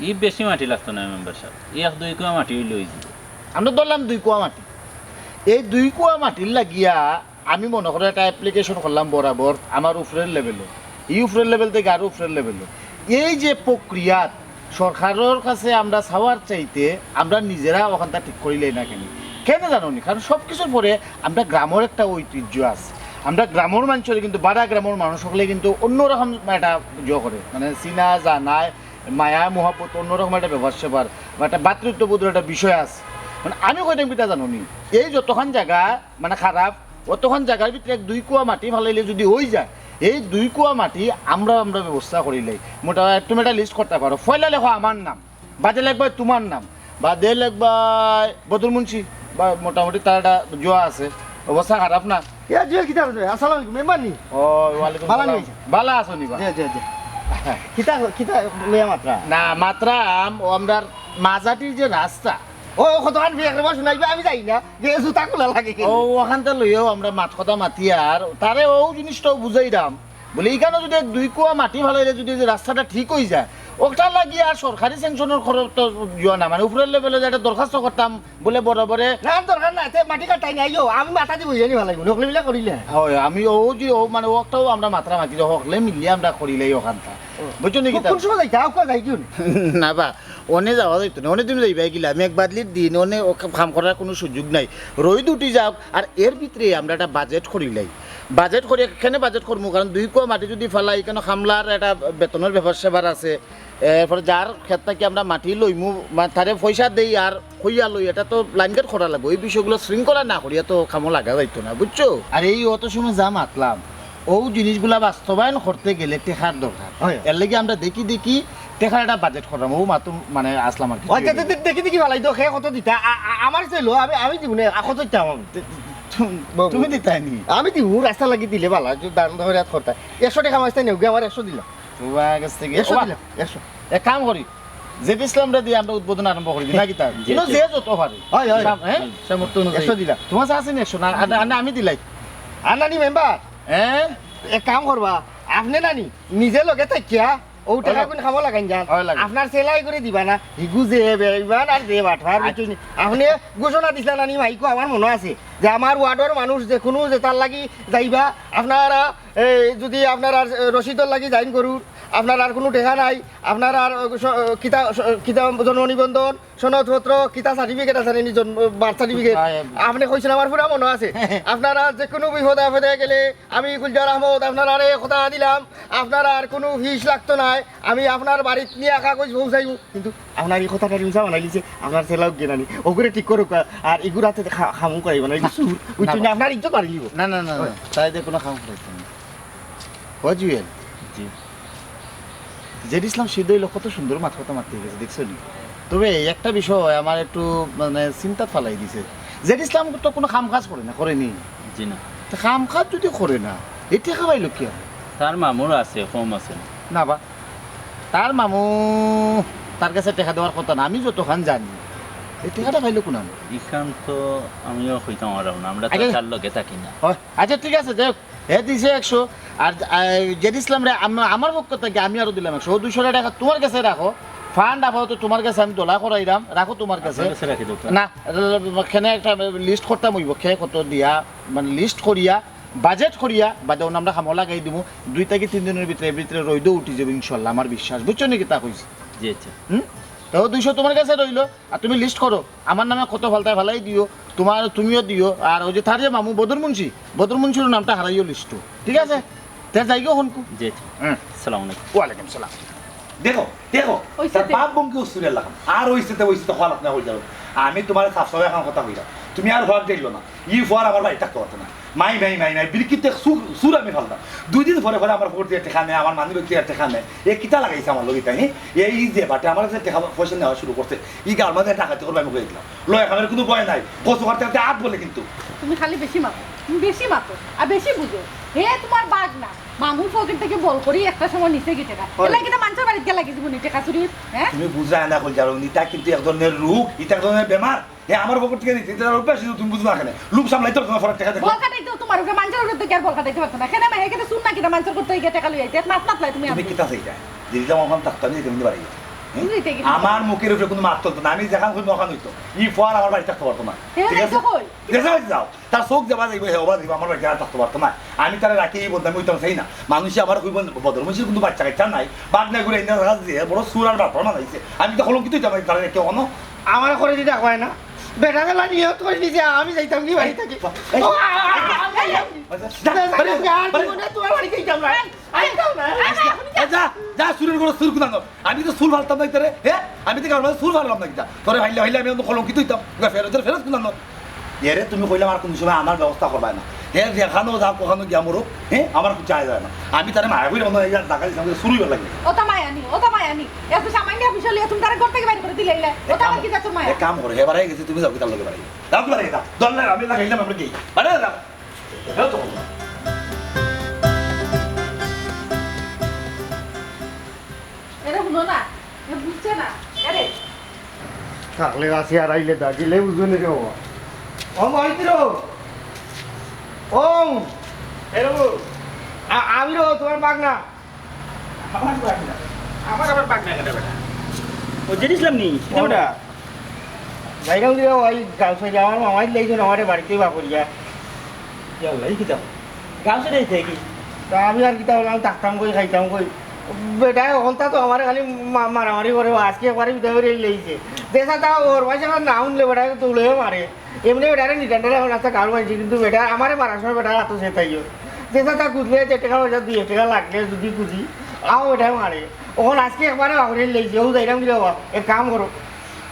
ই বেশি মাটি লাগতো না মেম্বার সাব, ই এক দুই কুয়া মাটি অইলে অইযিবো। আমরা ধরলাম দুই কুয়া মাটি, এই দুই কুয়া মাটির লাগিয়া আমি মনে করো একটা অ্যাপ্লিকেশন করলাম বরাবর আমার উপরের লেভেলো, ই উপরের লেভেল থেকে আরো উপরের লেভেলো। এই যে প্রক্রিয়াত সরকারের কাছে আমরা চাওয়ার চাইতে আমরা নিজেরা ওখানটা ঠিক করিলাই না কেন? কেন জানো নি? কারণ সব কিছুর পরে আমরা গ্রামের একটা ঐতিহ্য আছে। আমরা গ্রামের মানুষের কিন্তু বাড়া গ্রামের মানুষ সকলে কিন্তু অন্যরকম একটা ইয়ে করে, মানে চিনা জানায়, মায়া মহব্বত, অন্যরকম একটা ব্যাপার স্যাপার বা একটা ভাতৃত্ববোধের একটা বিষয় আছে। মানে আমি কইতাম কিতা জানো নি, এই যতখান জায়গা মানে খারাপ, অতখান জায়গার ভিতরে এক দুই কুয়া মাটি ফালাইলে যদি হয়ে যায়, এই দুই কুয়া মাটি আমরা আমরা ব্যবস্থা করিলাই। মোটা তুমি একটা লিস্ট করতে পারো, পয়লা লেখো আমার নাম, বাদে লেখবায় তোমার নাম, বাদে লেখবায় বদর মুন্সি, বা মোটামুটি তার একটা জোয়া আছে, অবস্থা খারাপ না। ইয়া জুয়েল, কিতা করছো? আসসালামু আলাইকুম, মেম্বার নি? ও, ওয়ালাইকুম ভালা সালাম। নি? ভালা আছো নি বা? জি, জি, জি। কিতা, কিতা লইয়া মাতরা? না, মাতরাম, ও আমরার মাজাটির যে রাস্তা। ও, ও কতখান ফিরে একবার শুনাইবা, আমি যাই না, যে জুতা খোলা লাগে কেন? ও, ওখানটা লইয়াও আমরা মাত কথা মাতি আর তারে ও জিনিসটাও বুঝাইরাম। বলে, ইখানো যদি এক দুই কুয়া মাটি ফালাইলে যদি যে রাস্তাটা ঠিক হয়ে যায়, ওটা লাগিয়ে আর সরকারি স্যাংশনের খরচ তো ইয়ে না, মানে উপরের লেভেলে যে একটা দরখাস্ত করতাম, বলে বরাবরে না, দরকার নাই, তে মাটি কাটাই নাই, আইও, আমি মাথা দিব, ইয়ে নি ভালাই, নকলি বিলা করিলে। হয়, আমি ও যে, ও মানে ওটাও আমরা মাত্রা মাতি, হকলে মিলিয়ে আমরা করিলাই ওখানটা। ও। বুঝছো নি কিতা? কোন সময় যাইতা? আউকা যাই কিউন? না বা, অনে যাওয়া যাইতো না, অনে তুমি যাইবায় কিলা, আমি এক বাদলির দিন, অনে ও কাম করার কোনো সুযোগ নাই। রইদ উঠি যাউক, আর এর ভিতরে আমরা একটা বাজেট করিলাই। বাজেট করি, কেনে বাজেট করমু? কারণ দুই কুয়া মাটি যদি ফালাই, কেন কামলার একটা বেতনের ব্যাপার স্যাপার আছে, এরপরে যার ক্ষেত থাকি আমরা মাটি লইমু, মা-, তারে পয়সা দেই আর কইয়া লই, এটা তো লাইন গেট করা লাগবো। এই বিষয়গুলো শৃঙ্খলা না করিয়া তো কামো লাগা যাইতো না, বুঝছো? আর এই অত সময় যা মাতলাম, ও জিনিসগুলা বাস্তবায়ন করতে গেলে টেকার দরকার। হয়। এর লাগি আমরা দেখি দেখি টেকার একটা বাজেট করলাম, ও মাতুম মানে আসলাম আর কি। আচ্ছা, দে-, দে-, দেখি দেখি ফালাই তো, খে কত দিতা? আ-, আ-, আমার ছেলে, আমি, আমি দিব না, আ, কত দিতাম আমি? তুমি দিতায় নি? আমি দিব, রাস্তা লাগি দিলে ভালা, একটু দান ধরে হাত করতা। একশো টেকা মাসে নেও, আমার একশো দিলাম। তোমার কাছ থেকে একশো ওবা, দিলাম, একশো। এক কাম করি, জেড ইসলামরে দিয়া আমরা উদ্বোধন আরম্ভ করি দিই, না কিতা? জি, কিন্তু জি। যে যত পারে। হয়, হয়। সাম-, হ্যাঁ? সামর্থ্য অনুযায়ী। একশো দিলাম। তোমার কাছে আছে নি একশো? না, আর, আর না, আমি দিলাই। আর নানি মেম্বার? হ্যাঁ? এক কাম করবা, আপনে নানি নিজে লগে থাকিয়া ও টেকা হয়। কোন কামো লাগাইন যান? হয়, লাগে। আপনার সেলাই করে দিবা না, হিগু যে বেইমান আর যে বাটপার, আচ্ছা। বুঝছইন নি? আপনে ঘোষণা দিছলা নানি মাইকো, আমার মনো আছে যে আমার ওয়ার্ডর মানুষ যে কোনো যেতার লাগি যাইবা, আপনারা এই যদি আপনার আর রশিদর লাগি যাইন করুর, আপনার আর কোনো টেকা নাই, আপনার আর স-, কিতা, স-, কিতা জন্ম নিবন্ধন, সনদপত্র, কিতা সার্টিফিকেট আছে নি, জন্ম, বার্থ সার্টিফিকেট? হ্যাঁ, হ্যাঁ। আপনে কইছেন, আমার পুরা মনো আছে। আপনারা যে কোনো বিপদে আপদে গেলে আমি গুলজার আহমদ আপনারারে কথা দিলাম, আপনার আর কোনো ফিস লাগতো নায়, আমি আপনার বাড়িত নিয়া কাগজ পৌঁছাইমু। কিন্তু আপনার এই কথাটা রিমসা বানাই লিছে, আপনার ছেলাও গেনানি, ওগুরে ঠিক করুক, আর ইগুরাতে খা-, খামু করাইব না, ইগু সুর, বুঝছইন নি? আপনার ইজ্জত বাড়ি দিব। না, না, না, না, তাই দিয়ে কোনো খামু করাইতো না। ও জুয়েল। জি। জেড ইসলাম সিদ্ধ হইলো, কত সুন্দর মাত কথা মারতে গেছে, দেখছো নি? তবে একটা বিষয় আমার একটু মানে চিন্তা ফালাই দিছে। জেড ইসলাম তো কোনো কাম কাজ করে না, করেনি? জি না। তো কাম কাজ যদি করে না, এই টেকা পাইলো কি আর? তার মামুর আছে, কম আছে না। না বা, তার মামু তার কাছে টেকা দেওয়ার কথা না, আমি যতখান জানি। এই টেকাটা পাইলো কোন আমি? ইখান তো আমিও কইতাম পারলাম না, আমরা তো আচ্ছা। তার লগে থাকি না। হয়, আচ্ছা, ঠিক আছে, যাই হোক, হে দিছে একশো, আর, আহ, জেড ইসলাম রে, আম-, আমার পক্ষ থেকে আমি আরো দিলাম একশো। ও দুইশো টেকা তোমার কাছে রাখো, ফান্ড আপাতত তোমার কাছে আমি দলা করাইলাম, রাখো তোমার কাছে। আপনার কাছে রাখি দেবো। না, এখানে একটা লিস্ট করতাম হইব, কে কত দিয়া, মানে লিস্ট করিয়া, বাজেট করিয়া, বাদে অন্য আমরা কামো লাগাই দিব। দুই থেকে তিন দিনের ভিতরে, ভিতরে রইদও উঠি যাবে ইনশাল্লাহ, আমার বিশ্বাস। বুঝছো নি কিতা কইছি? জি, আচ্ছা। হুম? তো দুইশো তোমার কাছে রইলো, আর তুমি লিস্ট করো, আমার নামে কত ফালতায় ফালাই দিও, তোমার, তুমিও দিও, আর ওই যে তার যে মামু বদর মুন্সি, বদর মুন্সির নামটা হারাইও লিস্টও, ঠিক আছে? তে যাইগো হনকু। জি, আচ্ছা। হুম। আসসালামু আলাইকুম। ওয়ালাইকুম সালাম। দেখো, দেখো, ওই তার সাথে বাপ বঙ্কি উস্তুরে লাগাম। আর ওই সাথে, ওই সাথে হওয়ার আপনার হয়ে যাবে। আমি তোমার সাফ সাফ এখন কথা কইলাম। তুমি আর হওয়ার দেখলো না। ই ফোয়ার আমার বাড়ি থাকতে পারতো না। মাই, মাই, মাই, মাই, বিরকিতে সুর, সুর আমি ফালতাম। দুই দিন পরে পরে আমার ফোন দিয়ে টেকা নেয়, আমার মানি ব্যাগ দিয়ে টেকা নেয়। এ কিতা লাগাইছে আমার লগে তাই, হ্যাঁ? এই যে বাটে আমার কাছে টেকা পয়সা নেওয়া শুরু করছে। ই গার মাঝে ডাকাতি করবে আমি কইছিলাম। লয় খামের কোনো ভয় নাই। কচু কাটতে কাটতে আত বলে কিন্তু। তুমি খালি বেশি মাতো। তুমি বেশি মাতো আর বেশি বুঝো। হে তোমার বাগনা, মামুর পকেট থাকি বল করি একটা সময় নিছে গি টেকা। হয়। এলা কিতা মানষর বাড়িত গিয়া লাগি জীবনে টেকা চুরি, হ্যাঁ? তুমি বুঝরায় না কইল যারো, ইতা কিন্তু এক ধরনের রোগ, ইতা এক ধরনের বেমার। হে আমার পকেট থাকি নিছে, ইতা অভ্যাস, তুমি বুঝো না কেনে? লোভ সামলাইতে পারো না, ফরার টেকা দেখো। বল খাটাইতে তোমার উপরে, মানষর উপরে তো কি আর বল খাটাইতে পারতো না। কেনে মাই, হে কিন্তু চুর না কিতা মানষর করতে গিয়া টেকা লই আইতে, মাত মাতলাই তুমি তুমি আমি। কিতা চাইতায়? যেদিন আমার ওখান থাকতো, আমি যেদিন বাড়ি যেতাম। হ্যাঁ? তুমি যেতে গেলে আমার মুখের উপরে কোনো মাত চলতো না, আমি যেখান কইমু ওখান অইতো। ই ফোয়ার আমার বাড়ি থাকতে পারতো না। হে ঠিক আছে? যাইতো কই? যে যাও, যাও। তার চোখ যেবা যাইবো, হে ওবা যাইবো, আমার বাড়িত আর থাকতে পারতো না। আমি তারে রাখি এই বদনামি অইতাম চাই না। মানষে আমার কইবো বদর, মানষর কিন্তু বাচ্চা কাচ্চা নাই। বাগনা ঘুরে ইন্দা দেখা যায়, বড় চুর আর বাটপার বানাইছে। আমি তো কলঙ্কিত অইতাম, তারে রেখে অনো। আমার করে দিতে হয় না। বেটা বেলা নিয়ত করে দিছে, আমি যাইতাম কি বাড়ি থাকি। এই, ও, আ, আ, আ, আমি যাইতাম কি? আচ্ছা, যা, যা, বাড়ি যা, যা, যা, বাড়ি। জীবনে তোমার বাড়ি যাইতাম না। আইতাম না। এই, যা, যা, চুরের ঘরো চুর কুনানো। আমি তো চুল ফালতাম না ইতারে, হে? আমি তো কারোর মাঝে চুল ফাললাম না কিতা? তোরে ফাইলে ফাইলে আমি অন্য কলঙ্কিত অইতাম। ইবা ফেরত, ফেরত কুনানো। এরে তুমি কইলাম আর কোন সময় আমার ব্যবস্থা করবায় না। হে যেখানো যাক, ওখানো গিয়া মরুক, হে? আমার কিছু যায় যায় না। আমি তারে মায়া করি অন্য এই জায়গায় দিতাম, চুর অইবার লাগি। ওটা মায়া নি, ওটা মায়া নি। এত সামান্য বিষয় লইয়া তুমি তারে ঘর থাকি বাইর করি দিলাইলা। ওটা আবার কি জাতর মায়া? এক কাম করো, হে বাড়াই গেছে, তুমি যাও কি তার লগে বাড়াই। যাও কি বাড়াই, যাও। দল নাই, আমি লাগাইলাম, আমরা কি? বাড়াই যাও। যাও তো। এরে হুনো না, এ বুঝছে না। এরে। থাকলে আসি আর আইলে ডাকিলে বুঝো নি রে বাবা। ও মহিন্দ্র। ও। এরে বাবু। আ-, আমি রে তোমার বাগনা। আমার বাগনা? আমার আবার বাগনা কেন বেটা? ও জেরিসলাম নি? কিতা ও। বেটা? যাইরাম দিলে ওই গাঁও সাইডে আমার মামাই লাইছইন আমারে বাড়িত বাকরিয়া। ইয়াল্লা, ই কিতা? গাঁও সাইডে যাইতে কি? তা আমি আর কিতা বললাম, থাকতাম কই, খাইতাম কই। বেটায় অখন তা তো আমারে খালি মা-, মারামারি করে, আজকে একবারে বিদায় করি লাইছে। যেছা তা ওর ভাই সারা না হুনলে বেটায় তো উড়ে মারে। এমনে বেটারে নিটান্ডালে এখন আস্তা গাঁওর মানষে, কিন্তু বেটা আমারে মারার সময় বেটার আতো সে তাইও। যেছা তা খুজলে যে টেকা পয়সা দুই এক টেকা লাগলে যদি খুজি, আও বেটায় মারে। অখন আজকে একবারে বাকরিয়া লাইছে, ও যাইরাম দিলে বাবা, এক কাম করো।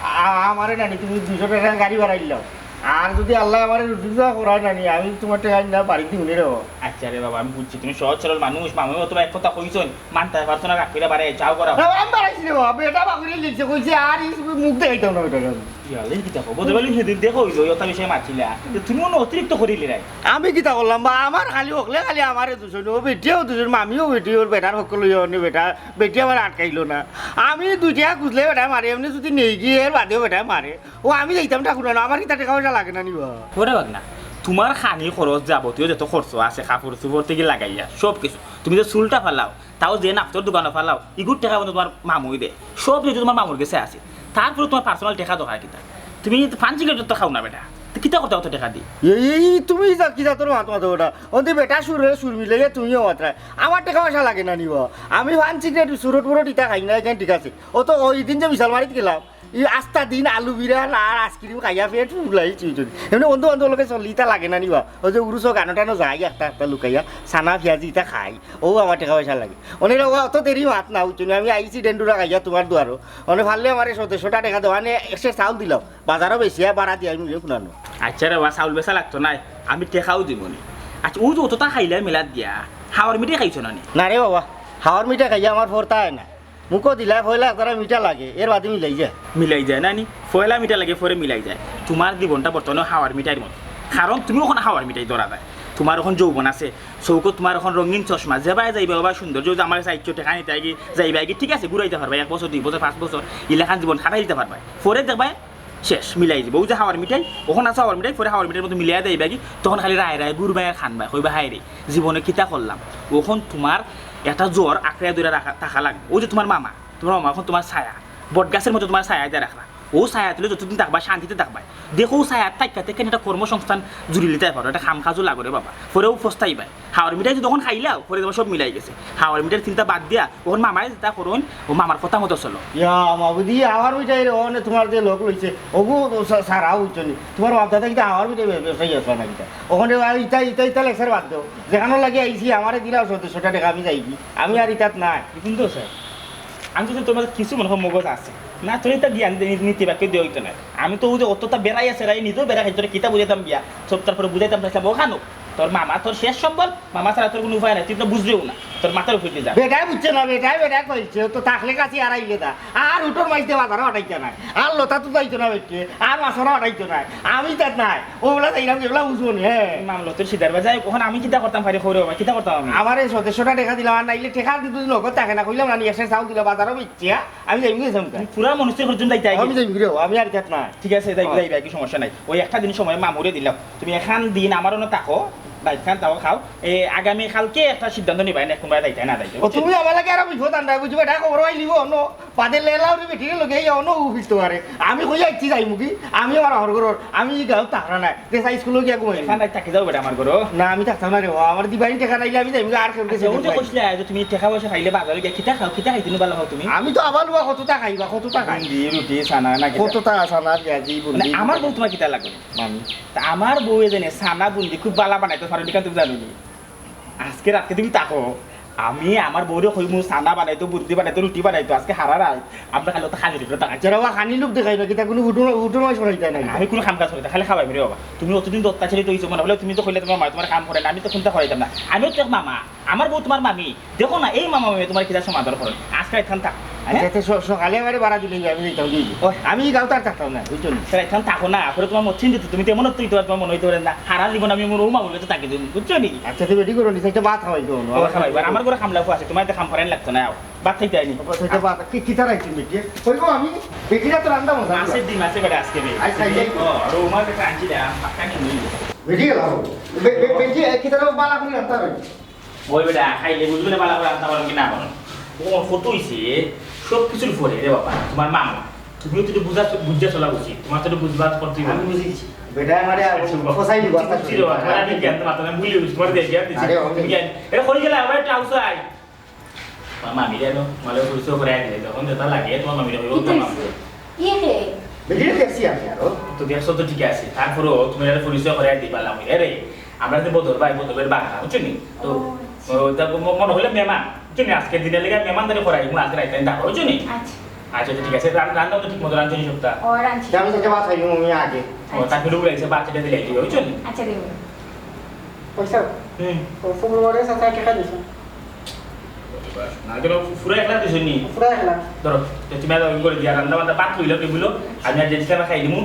আ-, আমারে নানি তুমি দুইশো টেকা গাড়ি ভাড়া দিলাও। আর যদি আল্লায় আমারে রুজি রুজা করায় নানি, আমি তোমার টেকা আইনা বাড়িত দিমুনে রে বাবা। আচ্ছা রে বাবা, আমি বুঝছি, তুমি সহজ সরল মানুষ, মামু অথবা এক কথা কইছইন, মানতায় পারছো না, রাগ কইরা বাড়াই যাও করাও। না, আমি বাড়াইছি রে বাবা, বেটা বাকরিয়া লাইছে, কইছে আর ই মুখ দেখাইতাম না বেটারে। ইয়াল্লা, ই কিতা কও? বুঝতে পারলি, সেদিন দেখো অইলো, অতা বিষয়ে মাতছিলা। তো তুমি অন্য অতিরিক্ত করিলিরায়। আমি কিতা করলাম বা, আমার খালি অকলে খালি আমারে দুষইন, ও বেটিয়েও দুষইন, মামিও বেটি, ওর বেটার হক লইয়া অনে বেটা, বেটি আমারে আটকাইলো না। আমি দুই টেকা খুজলে বেটায় মারে, এমনে যদি নেই গিয়া এর বাদেও বেটায় মারে। ও আমি যাইতাম ঠাকুর না, আমার কিতা টেকা পয়সা লাগে না নি বা? ওরে বাগনা, তোমার খানি খরচ যাবতীয় যত খরচ আছে, কাপড় চোপড় থাকি লাগাইয়া সব কিছু, তুমি যে চুলটা ফালাও, তাও যে নাফতর দোকানো ফালাও, ইগুর টেকা বন্ধু তোমার মামুই দে, সব কিছু তোমার মামুর গেছে আছে। তারপরে তোমার personal টেকা দরকার কিতা? তুমি পান সিগারেট তো খাও না বেটা, তো কিতা করতায় অত টেকা দি? এই, এই, তুমি যা, কিতা তোর মাত মাতো বেটা? অন্তে বেটা সুরে সুর মিলে গিয়া তুমিও মাতরায়। আমার টেকা পয়সা লাগে না নি বা? আমি পান সিগারেট, চুরুট মুরুট ইতা খাই না, এখান ঠিক আছে। ও তো ওই দিন যে বিশাল মারিত গেলাম, ই আস্তা দিন আলু বিরান আর আইসক্রিম খাইয়া পেট ফুলাই চুইছইন। এমনে বন্ধু বান্ধব লগে চলি, ইতা লাগে না নি বা? ওই যে উরুসো গানো টানো যাই, একটা একটা লুকাইয়া, সানা পিয়াজি ইতা খাই, ও আমার টেকা পয়সা লাগে। অনেরা ও অত দেরি মাত না, বুঝছো নি? আমি আইছি ডেন্ডুরা খাইয়া তোমার দুয়ারো। অনে ফাললে আমারে সতেরোশোটা টেকা দেওয়া, নে একশো চাউল দিলাম, বাজারো বেশি আর বাড়া দিয়া আমি ফুনানো। আচ্ছা রে বা, চাউল বেচা লাগতো নায়, আমি টেকাও দিমুনে। আচ্ছা, ও যে অততা খাইলা মেলাত গিয়া, হাওয়ার মিঠাই খাইছো না নি? না রে বাবা, হাওয়ার মিঠাই খাইয়া আমার ফরতা হয় না। মুখো দিলা পয়লা তারা মিঠা লাগে, এর বাদে মিলাই যায়। মিলাই যায় না নি? পয়লা মিঠা লাগে, পরে মিলাই যায়। তোমার জীবনটা বর্তমানে হাওয়ার মিঠাইর মতো, কারণ তুমি অখন হাওয়ার মিঠাই ধরা যায়। তোমার অখন যৌবন আছে, চউখো তোমার অখন রঙিন চশমা, যেবায় যাইবায় ওবায় সৌন্দর্য, যে আমার চাইছো টেকা নিতায় গি, যাইবায় গি, ঠিক আছে, ঘুরাইতায় পারবায়, এক বছর, দুই বছর, পাঁচ বছর, ইলাখান জীবন কাটাইতায় পারবায়। পরে দেখবায় শেষ, মিলাই যাইবো। ওই যে হাওয়ার মিঠাই, অখন আছে হাওয়ার মিঠাই, পরে হাওয়ার মিঠাইর মতো মিলাই যাইবায় গি, তখন খালি রায় রায় ঘুরবায় আর কানবায়, কইবায়, "হায় রে, জীবনে কিতা করলাম?" অখন তোমার একটা জ্বর আঁকড়াইয়া ধইরা রাখা, থাকা লাগবো। ওই যে তোমার মামা, তোমার মামা অখন তোমার ছায়া, বটগাছর মতো তোমার ছায়া দিয়া রাখরা। ও ছায়া তলে যতদিন থাকবায়, শান্তিতে থাকবায়। দেখো, ও ছায়াত থাকিয়া থাকি একটা কর্মসংস্থান জুড়ি লিতায় পারো, একটা কাম কাজও লাগো রে বাবা। পরে ও পস্তাইবায়। হাওয়ার মিঠাই যদি অখন খাইলাও, পরে দেখবায় সব মিলাই গেছে। হাওয়ার মিঠাইর চিন্তা বাদ দিয়া, অখন মামায় যেতা করইন, ও মামার কথা মতো চলো। ইয়া, মাবুদি, হাওয়ার মিঠাই রে, অনে তোমার যে লোক লইছে, ওগু সা-, সারা বুঝছো নি? তোমার বাপ দাদা কিতা হাওয়ার মিঠাই ব্য-, ব্যবসায়ী আছে না কিতা? অখানে আর ইতা, ইতা, ইতা লেকচার বাদ দেও। যেখানো লাগি আইছি, আমারে দিলাও সতেরোশোটা টেকা, আমি যাই কি? আমি আর ইতাত নাই। কিন্তু স্যার, আমি তো তোমার কিছু মনে হয় মগজ আছে। না, তোর ইতা জ্ঞান নি-, নীতি বাক্য দিয়ে হইতো না। আমি তো ওই যে অততা বেড়াই আছে, রাই নিজেও বেড়া খাই, তোরে কিতা বুঝাইতাম গিয়া? সব তারপরে বুঝাইতাম চাইছিলাম, ওখানো। তোর মামা তোর শেষ সম্বল, মামা ছাড়া তোর কোনো উপায় নাই, তুই তো বুঝলেও না। তোর মাথার উপরে যা। বেটায় বুঝছে না, বেটায়, বেটায় কইছে, তো থাকলে কাছে আর আইলে দা। আর উঠোর মাঝে বাজারও আটাইতে নাই। আর লতা তো যাইতো না বেটে, আর মাছরা আটাইতো নাই। আমি তাত নাই। ওগুলা যাইলাম, যেগুলা বুঝবো নি, হ্যাঁ। মামলা তোর সিদার বাজায়, এখন আমি কিতা করতাম পারি, খবর বাবা, কিতা করতাম আমি? আমার এই সদস্যটা টেকা দিলাম, আর নাইলে টেকা যদি নগদ থাকে না, কইলাম না, নিয়ে এসে চাউল দিলে বাজারও বেচছে, আমি যাইমু গেছিলাম। তুমি পুরা মনস্থির করছুন যাইতে আগে। আমি যাইমু রে, আমি আর তাত নাই। ঠিক আছে, যাই, হ্যাঁ। যাই, যাই, কি সমস্যা নাই। ওই একটা দিন সময় মামুরে দিলাম, তুমি এখান দিন আমার অনো থাকো, বাইকখান তাও খাও। এ, আগামী কালকে একটা সিদ্ধান্ত নিবায় না, কোনবায় যাইতে না যাইতে, ও, বুঝছো? তুমি আমার লাগে আরো বিপদ আনবায়, বুঝছো? এটা খবর পাই নিব, অন্য বাদে লেলাও রে বেটিরে লগে, এই অন্য অফিস তো পারে। আমি কই যাইছি যাইমু কি? আমি আমার হর ঘরর, আমি এই গাঁও তাকরা নাই। দেশা স্কুলে গিয়া ঘুমাই। এখান রাইত থাকি যাও বেটা আমার ঘরো। না, আমি থাকতাম না রে, ও আমার দিবাইন টেকা নাইলে আমি যাইমু, আর কেউ আচ্ছা, ওই যে কইছিলা যে তুমি টেকা পয়সা খাইলে বাজারে গিয়া কিতা খাও, কিতা খাইতে নি ভালো খাও তুমি? আমি তো আবার লুয়া কতটা খাইবা, কতটা খাই। বুন্দি, রুটি, চানা, না কিতা? কতটা চানা, পেঁয়াজি, মানে, বুন্দি। আমার বউ তোমার কিতা লাগে? মামি। তা আমার বউয়ে জানে চানা বুন্দি খুব বালা বানাইতো পারে, ইখান তুমি জানো নি? আজকে রাতকে তুমি থাকো, আমি আমার বউরে কইমু চানা বানাইতো, বুন্দি বানাইতো, রুটি বানাইতো, আজকে হারা রাত আমরা খালি তো খালি রেখে থাকাই। যারা বা খানি লোক দেখাই না, কিতা কোনো উঠো, উঠো নয় শোনাই যায় না। আমি কোনো কাম কাজ করি না, খালি খাওয়াই রে বাবা। তুমি অতদিন তো অত্যাচারিত হইছো, মনে হলে তুমি তো কইলে তোমার মা তোমার কাম করে না, আমি তো কোনটা করাইতাম না। আমিও তো এক মামা, আমার বউ তোমার মামি, দেখো না, এই মামা মামি তোমার কিতা সমাদর করেন। আজকে এখান থাক। হ্যাঁ? আচ্ছা, আচ্ছা, স-, সকালে আমারে বাড়া দিলে আমি যাইতাম, দিই। ও। আমি এই গাঁও তো আর থাকতাম না, বুঝছো নি? স্যার, এখান থাকো না, পরে তোমার মচ্ছিন দিতে, তুমি তেমন তো তোমার মনে হইতে পারে না। হারা জীবন আমি আমার ও মামুর কাছে থাকি দিন, বুঝছো নি? আচ্ছা, তুমি রেডি করো নি, একটা ভাত খাওয়াই তো, ও, খাওয়াই, আর আমার ঘরে কামলা আছে, তোমার একটা কাম করাই লাগতো না, আও। ভাত খাইতে আইনি। ও, সেটা ভাত, কি, কি তার আইটেম বেটি? কই গো আমি, বেটিরা তো রান্না মজা। মাছের ডিম আছে বেটা আজকে বে। আচ্ছা, এই। ও, আর ও মাছ একটা আনছি রে, আম, পাক্কা নিয়ে নিয়ে। বেটি গেল। বে-, বে-, বেটি, এ, কি তার বালা করে রান্না হয়? ওই বেটা, খাইলে বুঝবে না, বালা করে রান্না পারেন কি না পারেন। ও কত হইছে, সব কিছুর পরে রে বাবা, তোমার মামা। তুমিও তো একটু বুঝা, বুঝা চলা উচিত, তোমার তো একটু বুঝবা করতেই আমি হবে। বুঝেছি। বেটা আমারে আচ্ছা, বাবা। ফসাই দিব, আচ্ছা, বুঝছি রে বাবা, তোমার আমি জ্ঞান তো মাথা, আমি ভুলে গেছি, তোমার দিয়ে জ্ঞান দিছি। আরে, ওকে। জ্ঞান। এ, কই গেলা? আবার একটু আউসাই। তোমার মামিরে আনো, তোমার লগে পরিচয় করাই দিলে, যখন যেটা লাগে, তোমার মামিরে কইবো, কিতা তোমার হইছে? মামি। ইয়ে কে? বেরিয়ে দেখছি আমি আরো। তো দেখছো তো ঠিক আছে, তারপরেও তুমি এটা পরিচয় করাই দিবা, লামি। এ রে, আমরা যে বদর ভাই, বদর ভাইর বাগনা, বুঝছো নি? তো, ও, আচ্ছা। ও, তা ম-, মনে হইলে মেহমান, বুঝছো নি? আজকের দিনের লেগে মেহমান ধরে করাই, মু আজকে রাইতে দেখা, বুঝছো নি? আচ্ছা। আচ্ছা, ঠিক আছে, রান-, রান্না তো ঠিক মতো রাঁধছো নি সবটা? ও, রাঁধছি। আমি তোকে ভাত খাইবো, আমি আগে। ও, আচ্ছা। তারপরে উড়াইছে, বাচ্চাটা দিলাই দিবে, বুঝছো নি? আচ্ছা, দিব। পয়সা? হুম। ও, ফুলওয়ারে সাথে টেকা দিছে। না, কেন? ফুরা একলা দিছো নি? ফুরা একলা। ধরো, তো তুমি আর ওই করে দিয়া রান্না বান্না বাদ হইলো, কি বলো? আমি আর জেনিস খাই দিমু।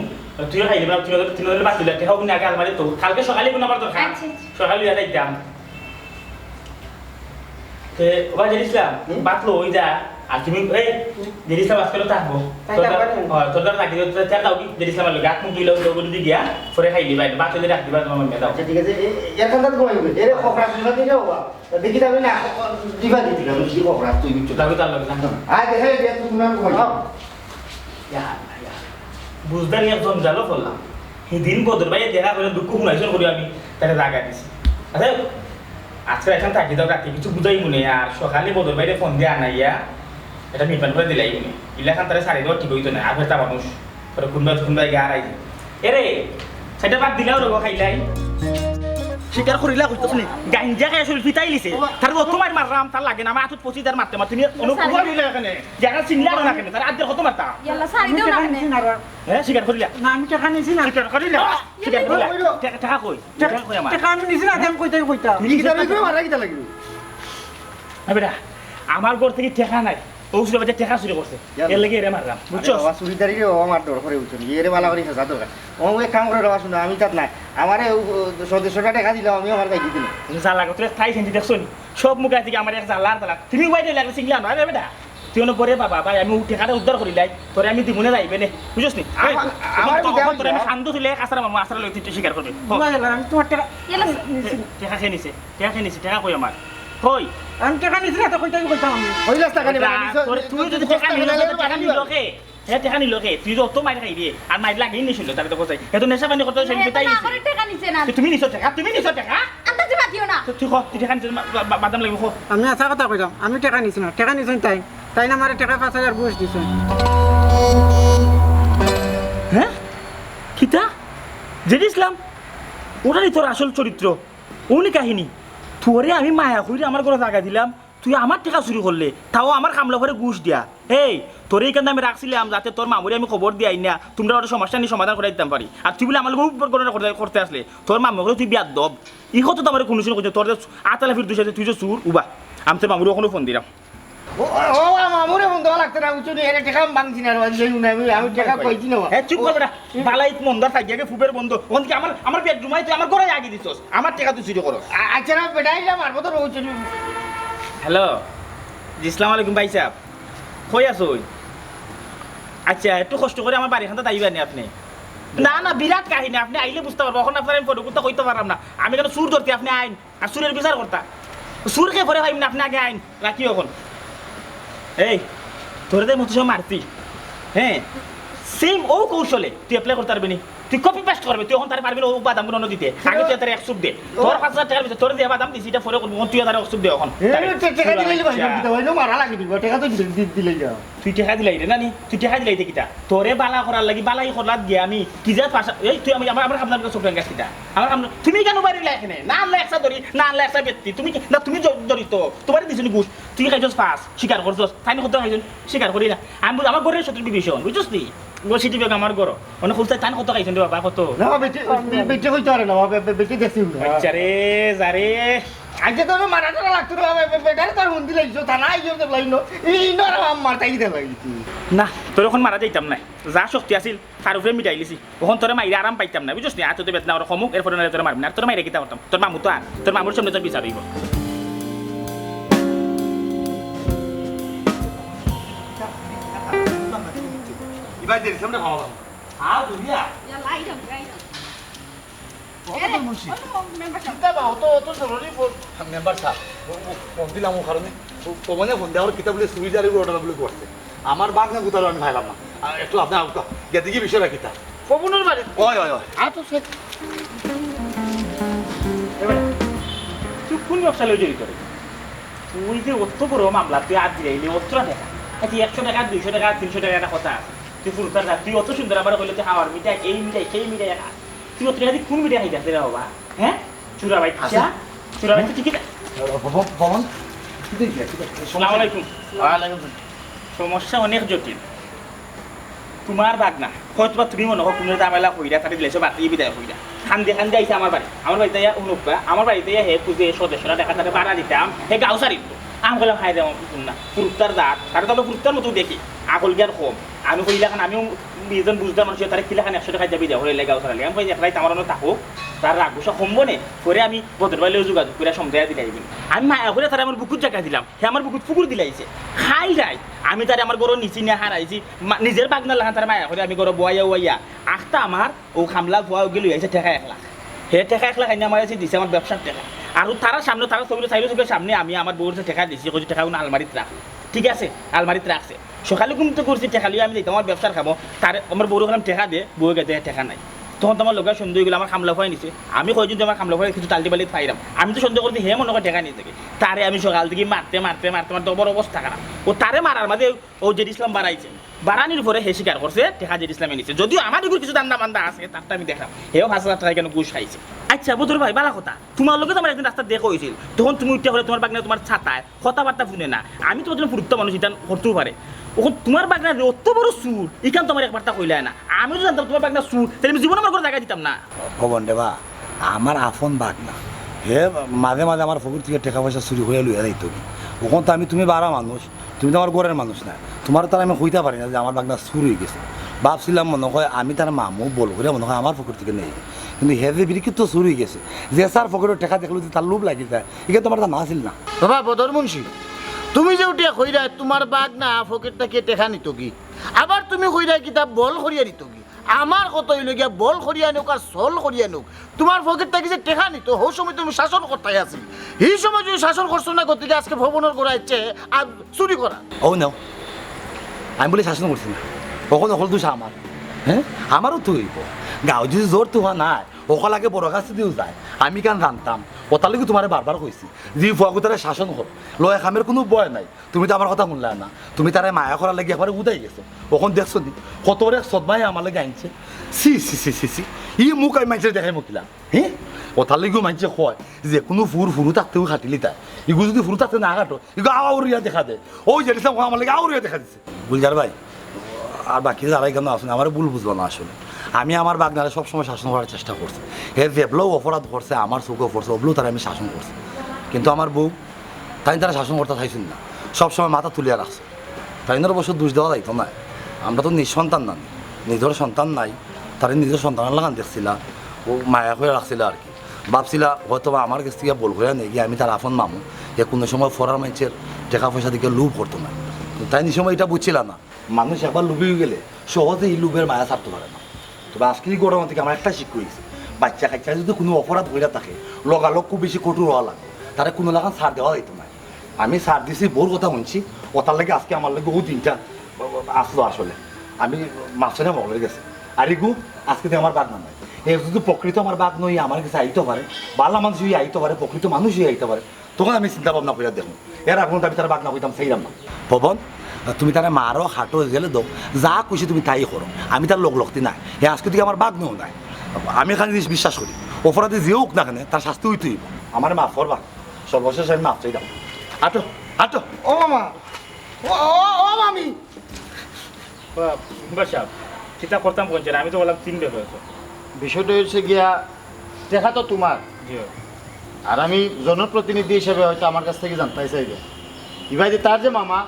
তুইও খাই দিবি, তুই তিন হাজার বাদ হইলে, টেকা অগুনি আগে আলমারি তো। কালকে সকালে কোনো আমার দরকার। আচ্ছা, আচ্ছা। সকালে হইয়া যাইতাম। তে, ওবা জেনিস ইসলাম, হুম? বাদ লো, ওই যা। আর তুমি, এই, জেনিস ইসলাম আজকে তো থাকবো। তাই তোর থাকবো দ্বারা, নি? হয়, তোর দ্বারা রাখি দিও, তোর চা দাও কি? জেনিস ইসলাম আগে, গাত মুখ ধুইলে, ওই দৌড় দি গিয়া, পরে খাই দিবা, বাদ হইলে রাখি দিবা, তোমার মেয়ে দাও। আচ্ছা, ঠিক আছে, এ-, এ-, এখান থেকে ঘুমাই দিবে। এরে, খোকরা, তুমি কি যাও বা? দেখি যাবে না, দিবা দি দিলাম, কি খবর, আর তুই বুঝছো? যাবে তার লগে, যাবে। আয়, দেখা যায়, তুই শুনার খবর। হ্যাঁ। ইয়া আল্লাহ, ইয়া আল্লাহ। বুঝদার এক জঞ্জালো পড়লাম। সেদিন বদর ভাইয়ে দেখা করে দুঃখ শুনাইছন করি আমি তারে জাগা দিছি। আচ্ছা, আজকে এখন থাকি দাও, রাতে কিছু বুঝাই মনে, আর সকালে বদর ভাইরে ফোন দিয়ে আনাইয়া এটা মিটমাট করে দিলাই মনে। ইলাখান তারে সারি দেওয়া ঠিক হইতো না, আর ফেরতা মানুষ। পরে কোনবা, কোনবা গিয়ে হারাই যায়। এরে, সেটা বাদ দিলাও রে গো, খাইলাই। স্বীকার করিলা কইতো শুনি। গাঞ্জা খাই আসলে ফিতাই লিছে। তার অত মার মাররাম, তার লাগে না। আমার আতুত পঁচিশ হাজার মারতে মারতে নিয়ে অনু স্যার। কুমার হইলে এখানে। জায়গা চিনলা না কেন? তার আদ্যের কত মারতা? ইয়াল্লা, সারি দেও না কেন? হ্যাঁ, স্বীকার করিলা। না, আমি টেকা নিছি না। স্বীকার করিলা। স্বীকার করিলা। টেকা, টেকা কই? টেকা কই আমার? টেকা আমি নিছি না, আমি কইতাই কইতাম। তুমি কি জানো, মারা কিতা লাগবে? না বেটা, আমার ঘর থেকে টেকা নাই। ও চুরে বাচ্চা টেকা চুরি করছে। ইয়াল্লা। এর লাগি এরে মারলাম। আরে বুঝছো? বাবা, চুরিদারি রে বাবা, আমার ডর করে উঠছে। এরে বালা করে ফেসা দরকার। ও এক কাম করে বাবা, শুনো, আমি তাত নাই। আমারে ও, ও, সদস্যটা টেকা দিলাম, আমি আমার গাই দিলাম। যা লাগে, তোর তাই সেন্টি দেখছো নি? সব মুখে আছে কি আমার এক জ্বালা আর জ্বালা। তুমি ওয়াই দিলে একটা সিংলা নয় রে বেটা। তুই অনো পরে বাবা, ভাই, আমি ও টেকাটা উদ্ধার করি লাই। তোরে আমি দিমুনে যাইবে নে। বুঝছস নি? আয়, আমার, আমার তখন বিদায় তোরে আমি হইয়া। কান্দো তুলে আছাড় মামু, আছাড় লই তুই স্বীকার করবি। হ। বুঝলাম, আমি তোমার টেকা ইয়াল্লা। টেকা খেয়ে নিছে। টেকা খেয়ে নিছে, টেকা কই আমার? কই? আমি টেকা নিছি না, তো কইতাই কইতাম আমি। কইলাস টাকা নিবে না, বেটা, নিছ-, তোর, তুই যদি টেকা নিলে, টেকা নিল কে? হে টেকা নিল কে? তুই তো অত মাইর খাইবি, আর মাইর লাগেই নিছিল, তাহলে তো কোথায়? এত নেশা পানি করতে সেই না, পিতাই না, নিছে। আমার টেকা নিছে না। তো তুমি নিছো টেকা, তুমি নিছো টেকা? আন্দাজে মাতিও না। তো তুই ক, তুই টেকা নিছো, মা-, মা-, বাদাম লাগবে, ক। আমি আছা কথা কইলাম, আমি টেকা নিছি না, টেকা নিছইন তাই। তাই না আমারে টেকা পাঁচ হাজার ঘুষ দিছইন। হ্যাঁ? কিতা? জেড ইসলাম? ওটাই তোর আসল চরিত্র। উনি কাহিনী, তোরে আমি মায়া কইরা আমার ঘরে জাগা দিলাম, তুই আমার টেকা চুরি করলে, তাও আমার কামলা করে ঘুষ দিয়া। এই, তোরে ইখান আমি রাখছিলাম যাতে তোর মামুরে আমি খবর দিয়া আইনা, তোমরা ওটা সমস্যা নিয়ে সমাধান করে দিতাম পারি। আর তুই বলে আমার লগে উপর করে করতে, করতে আসলে, তোর মামু করে তুই বিয়ার দব। ই কথা তো আমার কোনো সময় কইছে, তোর যে আতালা ফির দুষে তুই যে চুর, উবা। আমি তোর মামুরে অখনো ফোন দিরাম। ও, ও, ও, আমার মামুরে ফোন দেওয়া লাগতো না, বুঝছো নি? এরে টেকা আমি ভাঙছি না, আর আমি, আমি, আমি টেকা পাইছি না। এ, চুপ কর বেটা। বালাই মন্দার থাকি আগে ফুবের বন্ধ। অখন কি আমার, আমার বেডরুমে তুই আমার ঘরে আগে দিছস। আমার টেকা তুই চুরি করস। আ-, আচ্ছা না, বেটা, এটা মারবো তো রোজ। হ্যালো। জি, আসসালামু আলাইকুম ভাই সাহেব। কই আছইন? আচ্ছা, একটু কষ্ট করি আমার বাড়ির কান্দাত আইবা নি আপনে? না, না, বিরাট কাহিনী। আপনে আইলে বুঝতা পারবা। অখন আপনারে আমি ফটো করতে কইতাম পাররাম না। আমি কেনে চুর ধরতে, আপনে আইন। আর চুরের বিচার করতা। চুররে পরে পাইমু না, আপনে আগে আইন। রাখি অখন। এই, তোরে যে মতো সময় মারছি, হ্যাঁ, same অউ কৌশলে তুই apply করতে পারবি নি। তুই copy paste করবে, তুই অখন তারে পারবি না, অউ বাদাম গুলো দিতে। আগে তুই তারে এক চুপ দে। তোর পাঁচ হাজার টেকার ভিতরে তোরে যে বাদাম দিছি, ইটা পরে করবো, তুই তারে এক চুপ দে অখন। এ, তারে। তে-, টেকা দিলে আইলে ভাই, আচ্ছা। দিতে ভাই, না, মারা লাগে দিব, টেকা তো দি-, দি-, দিলে যা। তুই টেকা দিলাই রে, না নি? তুই টেকা দিলাই দে কিতা? তোরে বালা করার লাগি, বালাই করলাত গিয়া আমি কি জাত ভাষা, এই তুই আমি, আমার, আমার আপনার কাছে ফ্রেন্ড গাছ কিতা? আমার, আমরা, তুমি কেনে বাড়ি লাই এখানে? না আনলে একসা ধরি, না আনলে একসা ব্যক্তি। তুমি কি, না তুমি জ-, জড়িত। তোমারে দিছনি ঘুষ। তুই খাইছস পাঁচ, স্বীকার করছস। তাইন কত খাইছন? স্বীকার করি না। আমি বুঝ-, আমার ঘরের শত্রু বিভীষণ, বুঝছস নি? ও সিটি ব্যাগ আমার ঘর। মানে খুলতে তাইন কত খাইছন রে বাবা, কত? না, বেটি, বে-, বেটি কইতে পারে না, বে-, বে-, বেটি দেখছি না। আচ্ছা রে, যা রে। আজকে তো মারা টারা লাগতো না, বে-, বে-, বেটারে তার হুন্দি লাগছো, থানা আইছো তো লাইন। এই নরম মারতাই দিতে লাগি। না, তোর অখন মারা যাইতাম না। যা শক্তি আছিল, তার উপরে মিটাই লিছি। অখন তোরে মাইরে আরাম পাইতাম না, বুঝছস নি? আতো তো বেদনা ওরা কমুক, এরপরে নাইলে তোরে মারবি না। আর তোরে মাইরে কিতা করতাম? তোর মামু তো আর, তোর মামুর সামনে তোর বিচার অইবো। ইবার দের সামনে খাওয়া দাও। হ্যাঁ, দুনিয়া। কত এরে, মুন্সি? কত মেম্বার সাহেব? চিন্তা বা, অত, অত জরুরি ফোন। মেম্বার সাহেব, ও, ও, ফোন দিলাম ও কারণে, ও, ও মানে ফোন দেওয়ার কিতাব বলে সুবিধার এগুলো অর্ডার বলে করছে। আমার বাগনা গুতারও আমি পাইলাম না। আর একটু আপনি আউকা, গেদি কি বিষয় রাখি তা? পবনর বাড়ি? ওই, ওই, ওই। আর তো সে এবারে তুই কোন ব্যবসা লই জড়িত রে? তুই যে অত বড় মামলা, তুই আজ দিলে অত টাকা। আচ্ছা, একশো টাকা, দুইশো টাকা, তিনশো টাকা একটা কথা আছে। তুই ফুরুতার যা, তুই অত সুন্দর আবার কইলে তুই হাওয়ার মিঠাই, এই মিঠাই, সেই মিঠাই, তুই অত টাকা দিয়ে কোন মিঠাই খাইতে আসলে রে বাবা? হ্যাঁ? চুরা ভাই, আচ্ছা। চুরা ভাই, তুই কি ভ-, ভ-, ভবন? কি দেখবি? কি দেখবি? আসসালামু আলাইকুম। ওয়ালাইকুম আসসালাম। সমস্যা অনেক জটিল। তোমার বাগনা, হয়তো বা তুমি মনে করো কোনো ঝামেলা কইরা, তারে দিলে সব বাতিল বিদায় কইরা। খান্দে খান্দে আইছে আমার বাড়ি। আমার বাড়িতে ইয়া উনুপ্পা, আমার বাড়িতে ইয়া হে খুঁজে সদস্যরা দেখা তারে ভাড়া দিতাম, হে গাঁও সারি দিত। আমি কইলাম, "হায় রে, আমার পুতুল না, ফুরুত্তার জাত, তারে তো আমরা ফুরুত্তার মতো দেখি, আকল জ্ঞান কম।" আমি কইলা, "এখন আমিও দুইজন বুঝদার মানুষ, তারে কিলাখান একশো টাকা যাবি দেওয়া হইলে গাঁও সারালে।" আমি কই, "একলাই আমার অন্য থাকো, তার রাগ গুসা কমবো নে, পরে আমি বদর বাইলেও যোগাযোগ করে সমঝাইয়া দিলাই।" আমি মায়া করে তারে আমার বুকুত জায়গা দিলাম। হে আমার বুকুত ফুকুর দিলাইছে। খাইল রাইত আমি তারে আমার ঘরর নিচে নিয়া হারাইছি। মা-, নিজের বাগনার লাখান তারে মায়া করে আমি ঘরো বওয়াইয়া উয়াইয়া। আখতা আমার অউ কামলা ফুয়া অগিয়ে লই আইছে টেকা এক লাখ। হে টেকা এক লাখ আনিয়া আমার কাছে দিছে আমার ব্যবসার টেকা। আর অউ তারার সামনে, তারার ছবিটা চাইরো চউখর সামনে আমি আমার বউর কাছে টেকা দিছি, কইছি, "টেকা অনো আলমারিত রাখ।" ঠিক আছে, আলমারিত রাখছে। সকালে ঘুম থাকি উঠছি, টেকা লইয়া আমি যাইতাম আমার ব্যবসার কামো। তারে আমার বউরে কইলাম, "টেকা দে।" বউয়ে কইতে, "টেকা নাই।" তখন তো আমার লগে সন্দেহ অই গেল, আমার কামলা ফুয়ায় নিছে। আমি কয়দিন তো আমার কামলা ফুয়ায় কিছু তালটি বালি পাইরাম। আমি তো সন্দেহ করছি হে মনে কয় টেকা নিছে গি। তারে আমি সকাল থাকি মারতে, মারতে, মারতে, মারতে আমার অবস্থা খারাপ। অউ তারে মারার মাঝে অউ জেড ইসলাম বাড়াইছে। বাড়ানির পরে হে স্বীকার করছে, টেকা জেড ইসলামে নিছে। যদিও আমার এগুর কিছু ধান্দা বান্দা আছে, তারটা আমি দেখরাম। হেও পাঁচ হাজার টেকা কেনে ঘুষ খাইছে। আচ্ছা, বদর ভাই, বালা কথা। তোমার লগে তো আমার একদিন রাস্তাত দেখা অইছিল। তখন তুমি উঠিয়া কইলে তোমার বাগনায় তোমার ছাতায় কথাবার্তা হুনে না। আমি তো বুঝলাম ফুরুত্তা মানুষ, ইখান করতেও পারে। অখন তোমার বাগনা যে অত বড় চুর, ইখান তো আমারে একবারতা কইলায় না। আমি যদি জানতাম তোমার বাগনা চুর, তাইলে আমি জীবনে আমার ঘরো জাগা দিতাম না। ভবন রে বা, আমার আপন বাগনা। হে মাঝে মাঝে আমার পকেট থাকি টেকা পয়সা চুরি করিয়া লইয়া যাইতো। অখন তো আমি, তুমি বারা মানুষ, তুমি তো আমার ঘরর মানুষ না। তোমারে তো আর আমি কইতাম পারি না যে আমার বাগনা চুর অই গেছে। ভাবছিলাম মনে কয় আমি তার মামু, ভুল করিয়া মনে কয় আমার পকেট থাকি নেই। কিন্তু হে যে বিরিকিত চুর অই গেছে, যে যার পকেটো টেকা দেখলে যে তার লোভ লাগি যায়, ইখান তো আমার জানা আছিল না। বাবা বদর মুন্সি, তুমি যে উঠিয়া কইরায় তোমার বাগনা পকেট থাকি টেকা নিতো গি, আবার তুমি কইরায় কিতা ভুল করিয়া নিতো গি। আমার কথা অইলো গিয়া ভুল করিয়া নেউক আর চুর করিয়া নেউক, তোমার পকেট থাকি যে টেকা নিতো, হউ সময় তুমি শাসন করতায় আছি। হি সময় যদি শাসন করছো না, গতিকে আজকে ভবনর ঘরো আইছে আর চুরি করা। অউ নেও, আমি বুলে শাসন করছি না, অখন হকল দোষ আমার। হ্যাঁ, আমারও তো অইবো। গাঁও যদি জোর তো হওয়া নাই, হকল আগে বড় গাছ দিয়েও যায়। আমি কেন জানতাম, অতার লাগি তোমারে বারবার কইছি, যে ফুয়াগুতারে শাসন করো, লয় কামের কুনু ভয় নাই। তুমি তো আমার কথা হুনলায় না, তুমি তারে মায়া করার লাগি একবারে উদাই গেছো। অখন দেখছো নি, কত বড় এক সদমায় আমার লাগি আনছে। ছি, ছি, ছি, ছি, ছি। ই মুখ আমি মানষরে দেখাইমু কিলা? হে? অতার লাগিও মানষে কয়, যে কুনু ফুর ফুরু থাকতেউ কাটিলিতায়। ইগু যদি ফুরু থাকতে না কাটো, ইগু আউরিয়া দেখা দেয়। অউ জেড ইসলাম আমার লাগি আউরিয়া দেখা দিছে। গুলজার ভাই, আর বাকি যারা ইখানো আছইন, আমারে ভুল বুঝবা না আসলে। আমি আমার বাগনারে সবসময় শাসন করার চেষ্টা করছি। হে যেবলাউ অপরাধ করছে, আমার চউখো পড়ছে, অবলাউ তারে আমি শাসন করছি। কিন্তু আমার বউ, তাইন তারা শাসন করতা চাইছইন না, সবসময় মাথা তুলিয়া রাখছে। তাইনর অবশ্য দোষ দেওয়া যাইতো নায়। আমরা তো নিঃসন্তান না, নিজর সন্তান নাই, তারে নিজর সন্তানর লাখান দেখছিলা, ও মায়া করি রাখছিলা আর কি। ভাবছিলা হয়তো বা আমার গেছ থাকি বল করিয়া নেই গিয়া আমি তার আপন মামু, হে কুনু সময় ফরার মাইনষের টেকা পয়সা দেখি লোভ করতো না। তাইন ই সময় ইটা বুঝছিলা না। মানুষ একবার লোভী অইগেলে সহজে ই লোভর মায়া ছাড়তো পারে না। তবে আজকের ই ঘটনা থাকি আমার একটা শিক্ষা অইছে, বাইচ্চা কাইচ্চায় যুদি কুনু অপরাধ করিয়া থাকে, লগালগ খুব বেশি কঠোর অওয়া লাগে, তারে কুনু লাখান ছাড় দেওয়া যাইতো নায়। আমি ছাড় দিছি, বউর কথা হুনছি, অতার লাগি আজকে আমার লগে অউ দিনটা আছলো আসলে। আমি মাফ চাইরাম হকলর গেছে। আর ইগু আজকে থাকি আমার ভাগনা নায়। হে যুদি প্রকৃত আমার ভাগনা অইয়া আমার গেছে আইতো পারে, ভালা মানুষ অইয়া আইতো পারে, প্রকৃত মানুষ অইয়া আইতো পারে, তখন আমি চিন্তা ভাবনা করিয়া দেখমু। এর আগে আমি তারে ভাগনা কইতাম চাইরাম না। পবন, তুমি তারে মারো, কাটো, জেলে দেও, যা খুশি তুমি তাই করো, আমি তার লগ লগ তি নায়। হে আজকে থাকি আমার ভাগনাও নায়। আমি খালি জিনিস বিশ্বাস করি, অপরাধী যে অউক না কেনে, তার শাস্তি অইতে অইবো। আমারে মাফ করবা, সর্বশেষ আমি মাফ চাইরাম। আটো, আটো। ও মামা, ও, ও, ও মামি। বা, মেম্বার সাব, কিতা করতাম কইন চাইন, আমি তো বললাম তিন ব্যাপারে তো। বিষয়টা অইছে গিয়া, টেকা তো তুমার। জি। আর আমি জনপ্রতিনিধি হিসাবে হয়তো আমার কাছ থাকি জানতায় চাইবে। ইবায়দি তার যে মামা,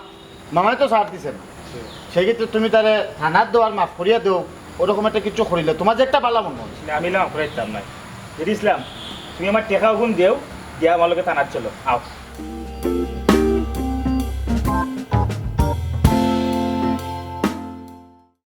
মামায় তো ছাড় দিছে না। জি। সেই ক্ষেত্রে তুমি তারে থানাত দেও আর মাফ করিয়া দেও, ওরকম একটা কিছু করিলে তুমার যে একটা ভালা মনো অয়। না, আমি মাফ করাইতাম নায়। ইসলাম, তুমি আমার টেকা অগুন দেও, দিয়া আমার লগে থানাত চলো, আও।